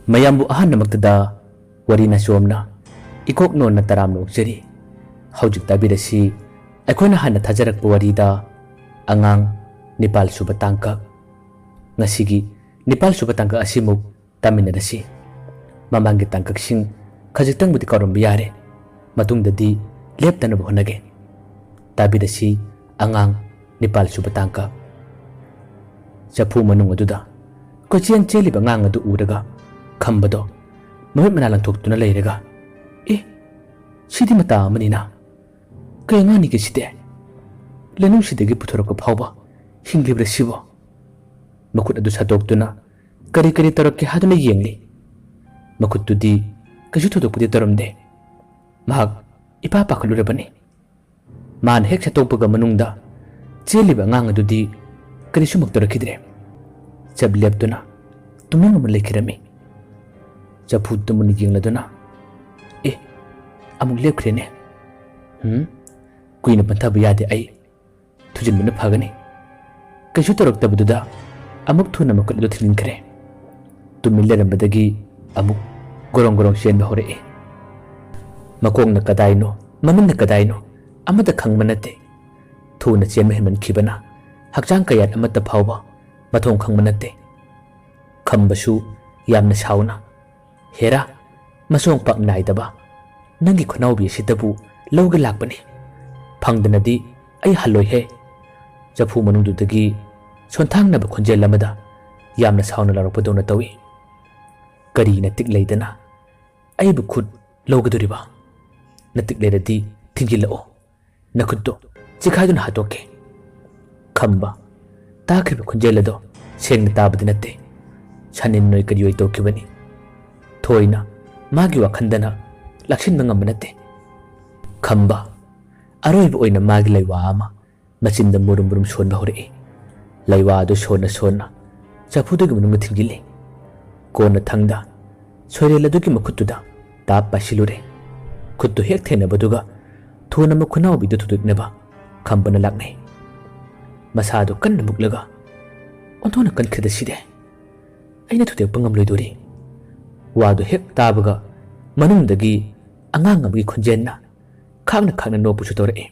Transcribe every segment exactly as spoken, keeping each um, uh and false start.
ꯃꯌꯥꯝꯕꯨ ꯑꯍꯥꯟꯕꯃꯛꯇꯗ ꯋꯥꯔꯤ ꯅꯆꯣꯝꯅ ꯏꯀꯣꯛ ꯅꯣꯟꯅ ꯇꯔꯥꯝꯅ ꯑꯣꯛꯆꯔꯤ꯫ ꯍꯧꯖꯤꯛ ꯇꯥꯕꯤꯔꯁꯤ, ꯑꯩꯈꯣꯏꯅ ꯍꯥꯟꯅ ꯊꯥꯖꯔꯛꯄ ꯋꯥꯔꯤꯗ ꯑꯉꯥꯡ ꯅꯤꯄꯥꯜ ꯁꯨꯕ ꯇꯥꯡꯀꯛ꯫ ꯉꯁꯤꯒꯤ ꯅꯤꯄꯥꯜ ꯁꯨꯕ ꯇꯥꯡꯀꯛ ꯑꯁꯤꯃꯨꯛ ꯇꯥꯃꯤꯟꯅꯔꯁꯤ꯫ ꯃꯃꯥꯡꯒꯤ ꯇꯥꯡꯀꯛꯁꯤꯡ ꯈꯖꯤꯛꯇꯪꯕꯨꯗꯤ ꯀꯥꯎꯔꯝꯕ ꯌꯥꯔꯦ, ꯃꯇꯨꯡꯗꯗꯤ ꯂꯦꯞꯇꯅꯕ ꯍꯣꯠꯅꯒꯦ꯫ ꯇꯥꯕꯤꯔꯁꯤ, ꯑꯉꯥꯡ ꯅꯤꯄꯥꯜ ꯁꯨꯕ ꯇꯥꯡꯀꯛ꯫ ꯆꯐꯨ ꯃꯅꯨꯡ ꯑꯗꯨꯗ ꯀꯣꯏꯆꯦꯟ ꯆꯦꯜꯂꯤꯕ ꯑꯉꯥꯡ ꯑꯗꯨ ꯎꯔꯒ ꯈꯝꯕꯗꯣ ꯃꯃꯤꯠ ꯃꯅꯥ ꯂꯪꯊꯣꯛꯇꯨꯅ ꯂꯩꯔꯒ, "ꯑꯦ, ꯁꯤꯗꯤ ꯃꯇꯥ ꯑꯃꯅꯤꯅ꯫ ꯀꯩ ꯑꯉꯥꯡꯅꯤꯒꯦ ꯁꯤꯗꯤ? ꯂꯩꯅꯨꯡꯁꯤꯗꯒꯤ ꯄꯨꯊꯣꯔꯛꯄ ꯐꯥꯎꯕ ꯍꯤꯡꯂꯤꯕ꯭ꯔꯥ ꯁꯤꯕꯣ?" ꯃꯈꯨꯠ ꯑꯗꯨ ꯁꯠꯇꯣꯛꯇꯨꯅ ꯀꯔꯤ ꯀꯔꯤ ꯇꯧꯔꯛꯀꯦ ꯍꯥꯏꯗꯨꯅ ꯌꯦꯡꯂꯤ꯫ ꯃꯈꯨꯠꯇꯨꯗꯤ ꯀꯩꯁꯨ ꯊꯣꯏꯗꯣꯛꯄꯗꯤ ꯇꯧꯔꯝꯗꯦ꯫ ꯃꯍꯥꯛ ꯏꯄꯥ ꯄꯥꯈꯠꯂꯨꯔꯕꯅꯤ꯫ ꯃꯥꯅ ꯍꯦꯛ ꯁꯠꯇꯣꯛꯄꯒ ꯃꯅꯨꯡꯗ ꯆꯦꯜꯂꯤꯕ ꯑꯉꯥꯡ ꯑꯗꯨꯗꯤ ꯀꯔꯤꯁꯨ ꯑꯃꯨꯛ ꯇꯧꯔꯛꯈꯤꯗ꯭ꯔꯦ꯫ ꯆꯞ ꯂꯦꯞꯇꯨꯅ ꯇꯨꯃꯤꯟ ꯑꯃ ꯂꯩꯈꯤꯔꯝꯃꯤ꯫ ꯆꯐꯨ ꯇꯨꯝꯃꯨꯅ ꯌꯦꯡꯂꯗꯨꯅ, "ꯑꯦ, ꯑꯃꯨꯛ ꯂꯦꯞꯈ꯭ꯔꯦꯅꯦ꯫ ꯍꯨꯝ, ꯀꯨꯏꯅ ꯄꯟꯊꯕ ꯌꯥꯗꯦ ꯑꯩ꯫ ꯊꯨꯖꯤꯟꯕꯅ ꯐꯒꯅꯤ꯫" ꯀꯩꯁꯨ ꯇꯧꯔꯛꯇꯕꯗꯨꯗ ꯑꯃꯨꯛ ꯊꯨꯅ ꯃꯈꯨꯠ ꯑꯗꯨ ꯊꯤꯟꯖꯤꯟꯈ꯭ꯔꯦ꯫ ꯇꯨꯃꯤꯟ ꯂꯩꯔꯝꯕꯗꯒꯤ ꯑꯃꯨꯛ ꯒꯣꯔꯣꯡ ꯒꯣꯔꯣꯡ ꯆꯦꯟꯕ ꯍꯧꯔꯛꯏ꯫ ꯃꯀꯣꯛꯅ ꯀꯗꯥꯏꯅꯣ, ꯃꯃꯤꯠꯅ ꯀꯗꯥꯏꯅꯣ, ꯑꯃꯠꯇ ꯈꯪꯕ ꯅꯠꯇꯦ꯫ ꯊꯨꯅ ꯆꯦꯟꯕ ꯍꯦꯟꯃꯟꯈꯤꯕꯅ ꯍꯛꯆꯥꯡ ꯀꯌꯥꯠ ꯑꯃꯠꯇ ꯐꯥꯎꯕ ꯃꯊꯣꯡ ꯈꯪꯕ ꯅꯠꯇꯦ꯫ ꯈꯝꯕꯁꯨ ꯌꯥꯝꯅ ꯁꯥꯎꯅ, "ꯍꯦꯔꯥ, ꯃꯁꯣꯡ ꯄꯥꯛ ꯅꯥꯏꯗꯕ, ꯅꯪꯒꯤ ꯈꯨꯅꯥꯎꯕꯤ ꯑꯁꯤꯗꯕꯨ ꯂꯧꯒꯦ ꯂꯥꯛꯄꯅꯤ꯫ ꯐꯪꯗꯅꯗꯤ ꯑꯩ ꯍꯜꯂꯣꯏꯍꯦ꯫" ꯆꯐꯨ ꯃꯅꯨꯡꯗꯨꯗꯒꯤ ꯁꯣꯟꯊꯥꯡꯅꯕ ꯈꯣꯟꯖꯦꯜ ꯑꯃꯗ ꯌꯥꯝꯅ ꯁꯥꯎꯅ ꯂꯥꯎꯔꯛꯄꯗꯧꯅ ꯇꯧꯏ꯫ "ꯀꯔꯤ ꯅꯇꯤꯛ ꯂꯩꯗꯅ ꯑꯩꯕꯨ ꯈꯨꯠ ꯂꯧꯒꯗꯣꯔꯤꯕ? ꯅꯇꯤꯛ ꯂꯩꯔꯗꯤ ꯊꯤꯡꯖꯤꯜꯂꯛꯑꯣ꯫ ꯅꯈꯨꯠꯇꯣ ꯆꯤꯈꯥꯏꯗꯨꯅ ꯍꯥꯠꯇꯣꯛꯀꯦ꯫" ꯈꯝꯕ, ꯇꯥꯈ꯭ꯔꯤꯕ ꯈꯣꯟꯖꯦꯜ ꯑꯗꯣ ꯁꯦꯡꯅ ꯇꯥꯕꯗꯤ ꯅꯠꯇꯦ꯫ ꯁꯥꯅꯤꯟ ꯅꯣꯏ ꯀꯔꯤꯑꯣꯏ ꯇꯧꯈꯤꯕꯅꯤ꯫ ꯊꯣꯏꯅ ꯃꯥꯒꯤ ꯋꯥꯈꯟꯗꯅ ꯂꯥꯛꯁꯤꯟꯕ ꯉꯝꯕ ꯅꯠꯇꯦ꯫ ꯈꯝꯕ, ꯑꯔꯣꯏꯕ ꯑꯣꯏꯅ ꯃꯥꯒꯤ ꯂꯩꯋꯥ ꯑꯃ ꯃꯆꯤꯟꯗ ꯃꯨꯔꯨꯝ ꯃꯨꯔꯨꯝ ꯁꯣꯟꯕ ꯍꯧꯔꯛꯏ꯫ ꯂꯩꯋꯥ ꯑꯗꯨ ꯁꯣꯟꯅ ꯁꯣꯟꯅ ꯆꯐꯨꯗꯨꯒꯤ ꯃꯅꯨꯡꯗ ꯊꯤꯡꯖꯤꯜꯂꯤ꯫ ꯀꯣꯟꯅ ꯊꯪꯗ ꯁꯣꯏꯔꯦꯜ ꯑꯗꯨꯒꯤ ꯃꯈꯨꯠꯇꯨꯗ ꯇꯥꯞ ꯄꯥꯏꯁꯤꯜꯂꯨꯔꯦ꯫ ꯈꯨꯠꯇꯨ ꯍꯦꯛ ꯊꯦꯡꯅꯕꯗꯨꯒ ꯊꯨꯅ ꯃꯈꯨꯅꯥꯎꯕꯤꯗꯨ ꯊꯨꯗꯦꯛꯅꯕ ꯈꯝꯕꯅ ꯂꯥꯛꯅꯩ꯫ ꯃꯁꯥꯗꯨ ꯀꯟꯅ ꯃꯨꯛꯂꯒ, "ꯑꯣꯟꯊꯣꯛꯅ ꯀꯟꯈ꯭ꯔꯦꯗ ꯁꯤꯗꯤ꯫ ꯑꯩꯅ ꯊꯨꯗꯦꯛꯄ ꯉꯝꯂꯣꯏꯗꯣꯔꯤ꯫ ꯋꯥꯗꯨ ꯍꯦꯛ ꯇꯥꯕꯒ ꯃꯅꯨꯡꯗꯒꯤ ꯑꯉꯥꯡ ꯑꯃꯒꯤ ꯈꯣꯟꯖꯦꯜꯅ ꯈꯥꯛꯅ ꯈꯥꯛꯅ ꯅꯣꯛꯄꯁꯨ ꯇꯧꯔꯛꯏ꯫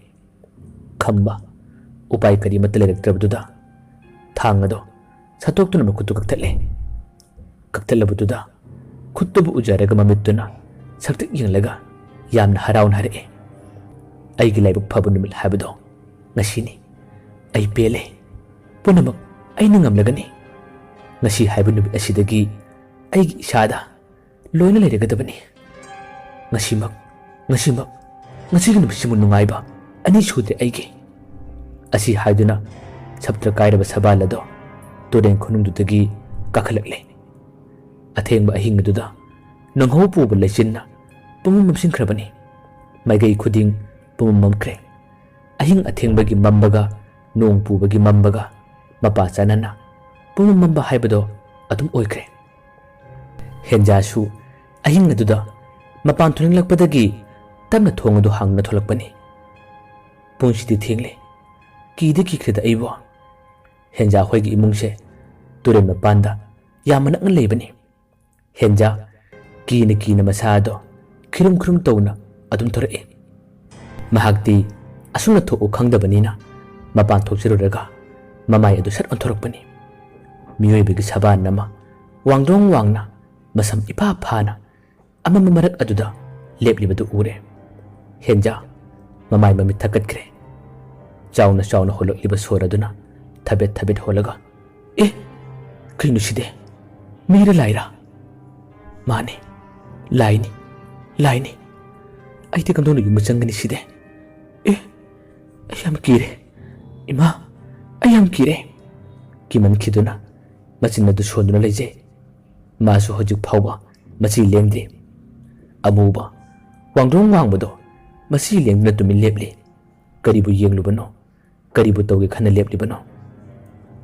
ꯈꯝꯕ ꯎꯄꯥꯏ ꯀꯔꯤꯃꯠꯇ ꯂꯩꯔꯛꯇ꯭ꯔꯕꯗꯨꯗ ꯊꯥꯡ ꯑꯗꯣ ꯁꯠꯇꯣꯛꯇꯨꯅ ꯃꯈꯨꯠꯇꯨ ꯀꯛꯊꯠꯂꯦ꯫ ꯀꯛꯊꯠꯂꯕꯗꯨꯗ ꯈꯨꯠꯇꯨꯕꯨ ꯎꯖꯔꯒ ꯃꯃꯤꯠꯇꯨꯅ ꯁꯛꯇꯛ ꯌꯦꯡꯂꯒ ꯌꯥꯝꯅ ꯍꯔꯥꯎꯅ ꯍꯥꯏꯔꯛꯑꯦ, "ꯑꯩꯒꯤ ꯂꯥꯏꯕꯛ ꯐꯕ ꯅꯨꯃꯤꯠ ꯍꯥꯏꯕꯗꯣ ꯉꯁꯤꯅꯤ꯫ ꯑꯩ ꯄꯦꯜꯂꯦ꯫ ꯄꯨꯝꯅꯃꯛ ꯑꯩꯅ ꯉꯝꯂꯒꯅꯤ꯫ ꯉꯁꯤ ꯍꯥꯏꯕ ꯅꯨꯃꯤꯠ ꯑꯁꯤꯗꯒꯤ ꯑꯩꯒꯤ ꯏꯁꯥꯗ ꯂꯣꯏꯅ ꯂꯩꯔꯒꯗꯕꯅꯤ꯫ ꯉꯁꯤꯃꯛ, ꯉꯁꯤꯃꯛ, ꯉꯁꯤꯒꯤ ꯅꯨꯃꯤꯠꯁꯤꯃꯨꯛ ꯅꯨꯡꯉꯥꯏꯕ ꯑꯅꯤ ꯁꯨꯗ꯭ꯔꯦ ꯑꯩꯒꯤ"꯫ ꯑꯁꯤ ꯍꯥꯏꯗꯨꯅ ꯁꯞꯇ꯭ꯔ ꯀꯥꯏꯔꯕ ꯁꯕꯥꯜ ꯑꯗꯣ ꯇꯨꯔꯦꯟ ꯈꯣꯡꯅꯨꯡꯗꯨꯗꯒꯤ ꯀꯥꯈꯠꯂꯛꯂꯦ꯫ ꯑꯊꯦꯡꯕ ꯑꯍꯤꯡ ꯑꯗꯨꯗ ꯅꯣꯡꯍꯧ ꯄꯨꯕ ꯂꯩꯆꯤꯟꯅ ꯄꯨꯝꯃꯝ ꯃꯝꯁꯤꯟꯈ꯭ꯔꯕꯅꯤ꯫ ꯃꯥꯏꯀꯩ ꯈꯨꯗꯤꯡ ꯄꯨꯝꯃꯝ ꯃꯝꯈ꯭ꯔꯦ꯫ ꯑꯍꯤꯡ ꯑꯊꯦꯡꯕꯒꯤ ꯃꯝꯕꯒ ꯅꯣꯡ ꯄꯨꯕꯒꯤ ꯃꯝꯕꯒ ꯃꯄꯥ ꯆꯥꯅꯅ ꯄꯨꯝꯃꯝ ꯃꯝꯕ ꯍꯥꯏꯕꯗꯣ ꯑꯗꯨꯝ ꯑꯣꯏꯈ꯭ꯔꯦ꯫ ꯍꯦꯟꯖꯥꯁꯨ ꯑꯍꯤꯡ ꯑꯗꯨꯗ ꯃꯄꯥꯟ ꯊꯣꯛꯅꯤꯡꯂꯛꯄꯗꯒꯤ ꯇꯞꯅ ꯊꯣꯡ ꯑꯗꯨ ꯍꯥꯡꯗꯨꯅ ꯊꯣꯛꯂꯛꯄꯅꯤ꯫ "ꯄꯨꯡꯁꯤꯗꯤ ꯊꯦꯡꯂꯦ꯫ ꯀꯤꯗꯤ ꯀꯤꯈ꯭ꯔꯦꯗ ꯑꯩꯕꯨ"꯫ ꯍꯦꯟꯖꯥ ꯍꯣꯏꯒꯤ ꯏꯃꯨꯡꯁꯦ ꯇꯨꯔꯦꯜ ꯃꯄꯥꯟꯗ ꯌꯥꯝꯅ ꯅꯛꯅ ꯂꯩꯕꯅꯤ꯫ ꯍꯦꯟꯖꯥ ꯀꯤꯅ ꯀꯤꯅ ꯃꯁꯥ ꯑꯗꯣ ꯈꯤꯔꯨꯝ ꯈꯤꯔꯨꯝ ꯇꯧꯅ ꯑꯗꯨꯝ ꯊꯣꯔꯛꯏ꯫ ꯃꯍꯥꯛꯇꯤ ꯑꯁꯨꯝꯅ ꯊꯣꯛꯎ ꯈꯪꯗꯕꯅꯤꯅ ꯃꯄꯥꯟ ꯊꯣꯛꯆꯔꯨꯔꯒ ꯃꯃꯥꯏ ꯑꯗꯨ ꯁꯠ ꯑꯣꯟꯊꯣꯔꯛꯄꯅꯤ꯫ ꯃꯤꯑꯣꯏꯕꯒꯤ ꯁꯕꯥꯟ ꯑꯃ ꯋꯥꯡꯗ꯭ꯔꯣꯡ ꯋꯥꯡꯅ ꯃꯁꯝ ꯏꯐꯥ ꯐꯥꯅ ꯑꯃꯝꯕ ꯃꯔꯛ ꯑꯗꯨꯗ ꯂꯦꯞꯂꯤꯕꯗꯨ ꯎꯔꯦ꯫ ꯍꯦꯟꯖꯥ ꯃꯃꯥꯏ ꯃꯃꯤꯠ ꯊꯛꯀꯠꯈ꯭ꯔꯦ꯫ ꯆꯥꯎꯅ ꯆꯥꯎꯅ ꯍꯣꯜꯂꯛꯂꯤꯕ ꯁꯣꯔ ꯑꯗꯨꯅ ꯊꯕꯦꯠ ꯊꯕꯦꯠ ꯍꯣꯜꯂꯒ, "ꯑꯦ, ꯀꯩꯅꯣ ꯁꯤꯗꯤ? ꯃꯤꯔ ꯂꯥꯏꯔ? ꯃꯥꯅꯤ, ꯂꯥꯏꯅꯤ, ꯂꯥꯏꯅꯤ꯫ ꯑꯩꯗꯤ ꯀꯝꯗꯧꯅ ꯌꯨꯝꯗ ꯆꯪꯒꯅꯤ ꯁꯤꯗꯤ? ꯑꯦ, ꯑꯩ ꯌꯥꯝ ꯀꯤꯔꯦ꯫ ꯏꯃꯥ, ꯑꯩ ꯌꯥꯝ ꯀꯤꯔꯦ"꯫ ꯀꯤꯃꯟꯈꯤꯗꯨꯅ ꯃꯆꯤꯟ ꯑꯗꯨ ꯁꯣꯟꯗꯨꯅ ꯂꯩꯖꯩ꯫ ꯃꯥꯁꯨ ꯍꯧꯖꯤꯛ ꯐꯥꯎꯕ ꯃꯆꯤ ꯂꯦꯡꯗꯦ꯫ ꯑꯃꯨꯕ, ꯋꯥꯡꯗ꯭ꯔꯣꯡ ꯋꯥꯡꯕꯗꯣ ꯃꯆꯤ ꯂꯦꯡꯗꯨꯅ ꯇꯨꯃꯤꯟ ꯂꯦꯞꯂꯤ꯫ ꯀꯔꯤꯕꯨ ꯌꯦꯡꯂꯨꯕꯅꯣ? ꯀꯔꯤꯕꯨ ꯇꯧꯒꯦ ꯈꯟꯅ ꯂꯦꯞꯂꯤꯕꯅꯣ?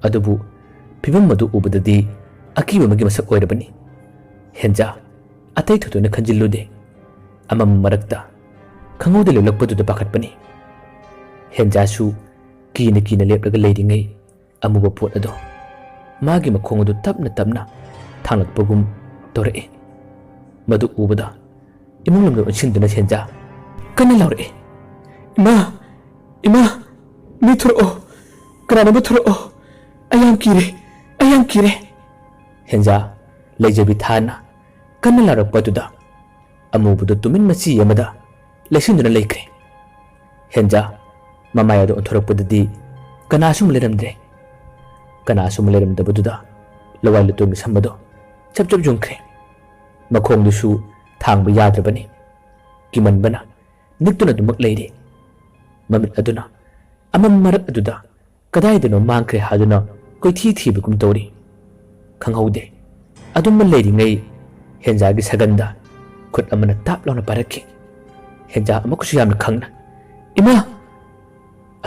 ꯑꯗꯨꯕꯨ ꯐꯤꯚꯝ ꯑꯗꯨ ꯎꯕꯗꯗꯤ ꯑꯀꯤꯕ ꯑꯃꯒꯤ ꯃꯁꯛ ꯑꯣꯏꯔꯕꯅꯤ꯫ ꯍꯦꯟꯖꯥ ꯑꯇꯩ ꯊꯣꯏꯗꯣꯛꯅ ꯈꯟꯖꯤꯜꯂꯨꯗꯦ꯫ ꯑꯃꯝꯕ ꯃꯔꯛꯇ ꯈꯪꯍꯧꯗ ꯂꯦꯞꯂꯛꯄꯗꯨꯗ ꯄꯥꯈꯠꯄꯅꯤ꯫ ꯍꯦꯟꯖꯥꯁꯨ ꯀꯤꯅ ꯀꯤꯅ ꯂꯦꯞꯂꯒ ꯂꯩꯔꯤꯉꯩ ꯑꯃꯨꯕ ꯄꯣꯠ ꯑꯗꯣ ꯃꯥꯒꯤ ꯃꯈꯣꯡ ꯑꯗꯨ ꯇꯞꯅ ꯇꯞꯅ ꯊꯥꯡꯂꯛꯄꯒꯨꯝ ꯇꯧꯔꯛꯏ꯫ ꯃꯗꯨ ꯎꯕꯗ ꯏꯃꯨꯡ ꯂꯣꯝꯗ ꯑꯣꯟꯁꯤꯟꯗꯨꯅ ꯍꯦꯟꯖꯥ ꯀꯟꯅ ꯂꯥꯎꯔꯛꯏ, "ꯏꯃꯥ! ꯏꯃꯥ! ꯃꯤ ꯊꯣꯔꯛꯑꯣ! ꯀꯅꯥꯅꯣꯝꯃ ꯊꯣꯔꯛꯑꯣ! ꯑꯩ ꯌꯥꯝ ꯀꯤꯔꯦ! ꯑꯩ ꯌꯥꯝ ꯀꯤꯔꯦ!" ꯍꯦꯟꯖꯥ ꯂꯩꯖꯕꯤ ꯊꯥꯅ ꯀꯟꯅ ꯂꯥꯎꯔꯛꯄ ꯑꯗꯨꯗ ꯑꯃꯨꯕꯗꯨ ꯇꯨꯃꯤꯟ ꯃꯆꯤ ꯑꯃꯗ ꯂꯩꯁꯤꯟꯗꯨꯅ ꯂꯩꯈ꯭ꯔꯦ꯫ ꯍꯦꯟꯖꯥ ꯃꯃꯥꯏ ꯑꯗꯨ ꯑꯣꯟꯊꯣꯔꯛꯄꯗꯗꯤ ꯀꯅꯥꯁꯨ ꯑꯃ ꯂꯩꯔꯝꯗ꯭ꯔꯦ꯫ ꯀꯅꯥꯁꯨ ꯑꯃ ꯂꯩꯔꯝꯗꯕꯗꯨꯗ ꯂꯋꯥꯏ ꯂꯨꯇꯣꯡꯒꯤ ꯁꯝ ꯑꯗꯣ ꯆꯞ ꯆꯞ ꯌꯨꯡꯈ꯭ꯔꯦ꯫ ꯃꯈꯣꯡꯗꯨꯁꯨ ꯊꯥꯡꯕ ꯌꯥꯗ꯭ꯔꯕꯅꯤ꯫ ꯀꯤꯃꯟꯕꯅ ꯅꯤꯛꯇꯨꯅ ꯑꯗꯨꯃꯛ ꯂꯩꯔꯤ꯫ ꯃꯃꯤꯠ ꯑꯗꯨꯅ ꯑꯃꯝ ꯃꯔꯛ ꯑꯗꯨꯗ ꯀꯗꯥꯏꯗꯅꯣ ꯃꯥꯡꯈ꯭ꯔꯦ ꯍꯥꯏꯗꯨꯅ ꯀꯣꯏꯊꯤ ꯊꯤꯕꯒꯨꯝ ꯇꯧꯔꯤ꯫ ꯈꯪꯍꯧꯗꯦ꯫ ꯑꯗꯨꯝꯅ ꯂꯩꯔꯤꯉꯩ ꯍꯦꯟꯖꯥꯒꯤ ꯁꯒꯟꯗ ꯈꯨꯠ ꯑꯃꯅ ꯇꯥꯞ ꯂꯥꯎꯅ ꯄꯥꯏꯔꯛꯈꯤ꯫ ꯍꯦꯟꯖꯥ ꯑꯃꯨꯛꯀꯁꯨ ꯌꯥꯝꯅ ꯈꯪꯅ, "ꯏꯃꯥ!"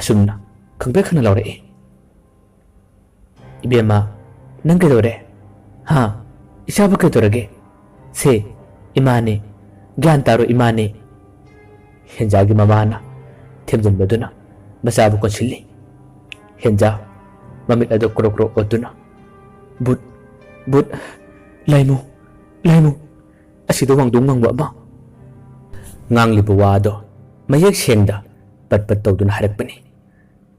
ꯑꯁꯨꯝꯅ ꯈꯪꯄ꯭ꯔꯦꯛ ꯈꯪꯅ ꯂꯥꯎꯔꯛꯏ꯫ "ꯏꯕꯦꯝꯃ, ꯅꯪ ꯀꯩꯗꯧꯔꯦ? ꯍꯥ? ꯏꯆꯥꯕꯨ ꯀꯩꯗꯧꯔꯒꯦ? ꯁꯦ, ꯏꯃꯥꯅꯦ꯫ ꯒ꯭ꯌꯥꯟ ꯇꯥꯔꯣ, ꯏꯃꯥꯅꯦ꯫" ꯍꯦꯟꯖꯥꯒꯤ ꯃꯃꯥꯅ ꯊꯦꯝꯖꯤꯟꯕꯗꯨꯅ ꯃꯆꯥꯕꯨ ꯀꯣꯟꯁꯤꯜꯂꯤ꯫ ꯍꯦꯟꯖꯥ ꯃꯃꯤꯠ ꯑꯗꯨ ꯀ꯭ꯔꯣꯛ ꯀ꯭ꯔꯣꯛ ꯑꯣꯠꯇꯨꯅ, "ꯚꯨꯠ, ꯚꯨꯠ, ꯂꯥꯏꯃꯨ, ꯂꯥꯏꯃꯨ, ꯑꯁꯤꯗ ꯋꯥꯡꯗꯣꯡ ꯉꯪꯕ ꯑꯃ!" ꯉꯥꯡꯂꯤꯕ ꯋꯥ ꯑꯗꯣ ꯃꯌꯦꯛ ꯁꯦꯡꯗ ꯄꯠ ꯄꯠ ꯇꯧꯗꯨꯅ ꯍꯥꯏꯔꯛꯄꯅꯤ꯫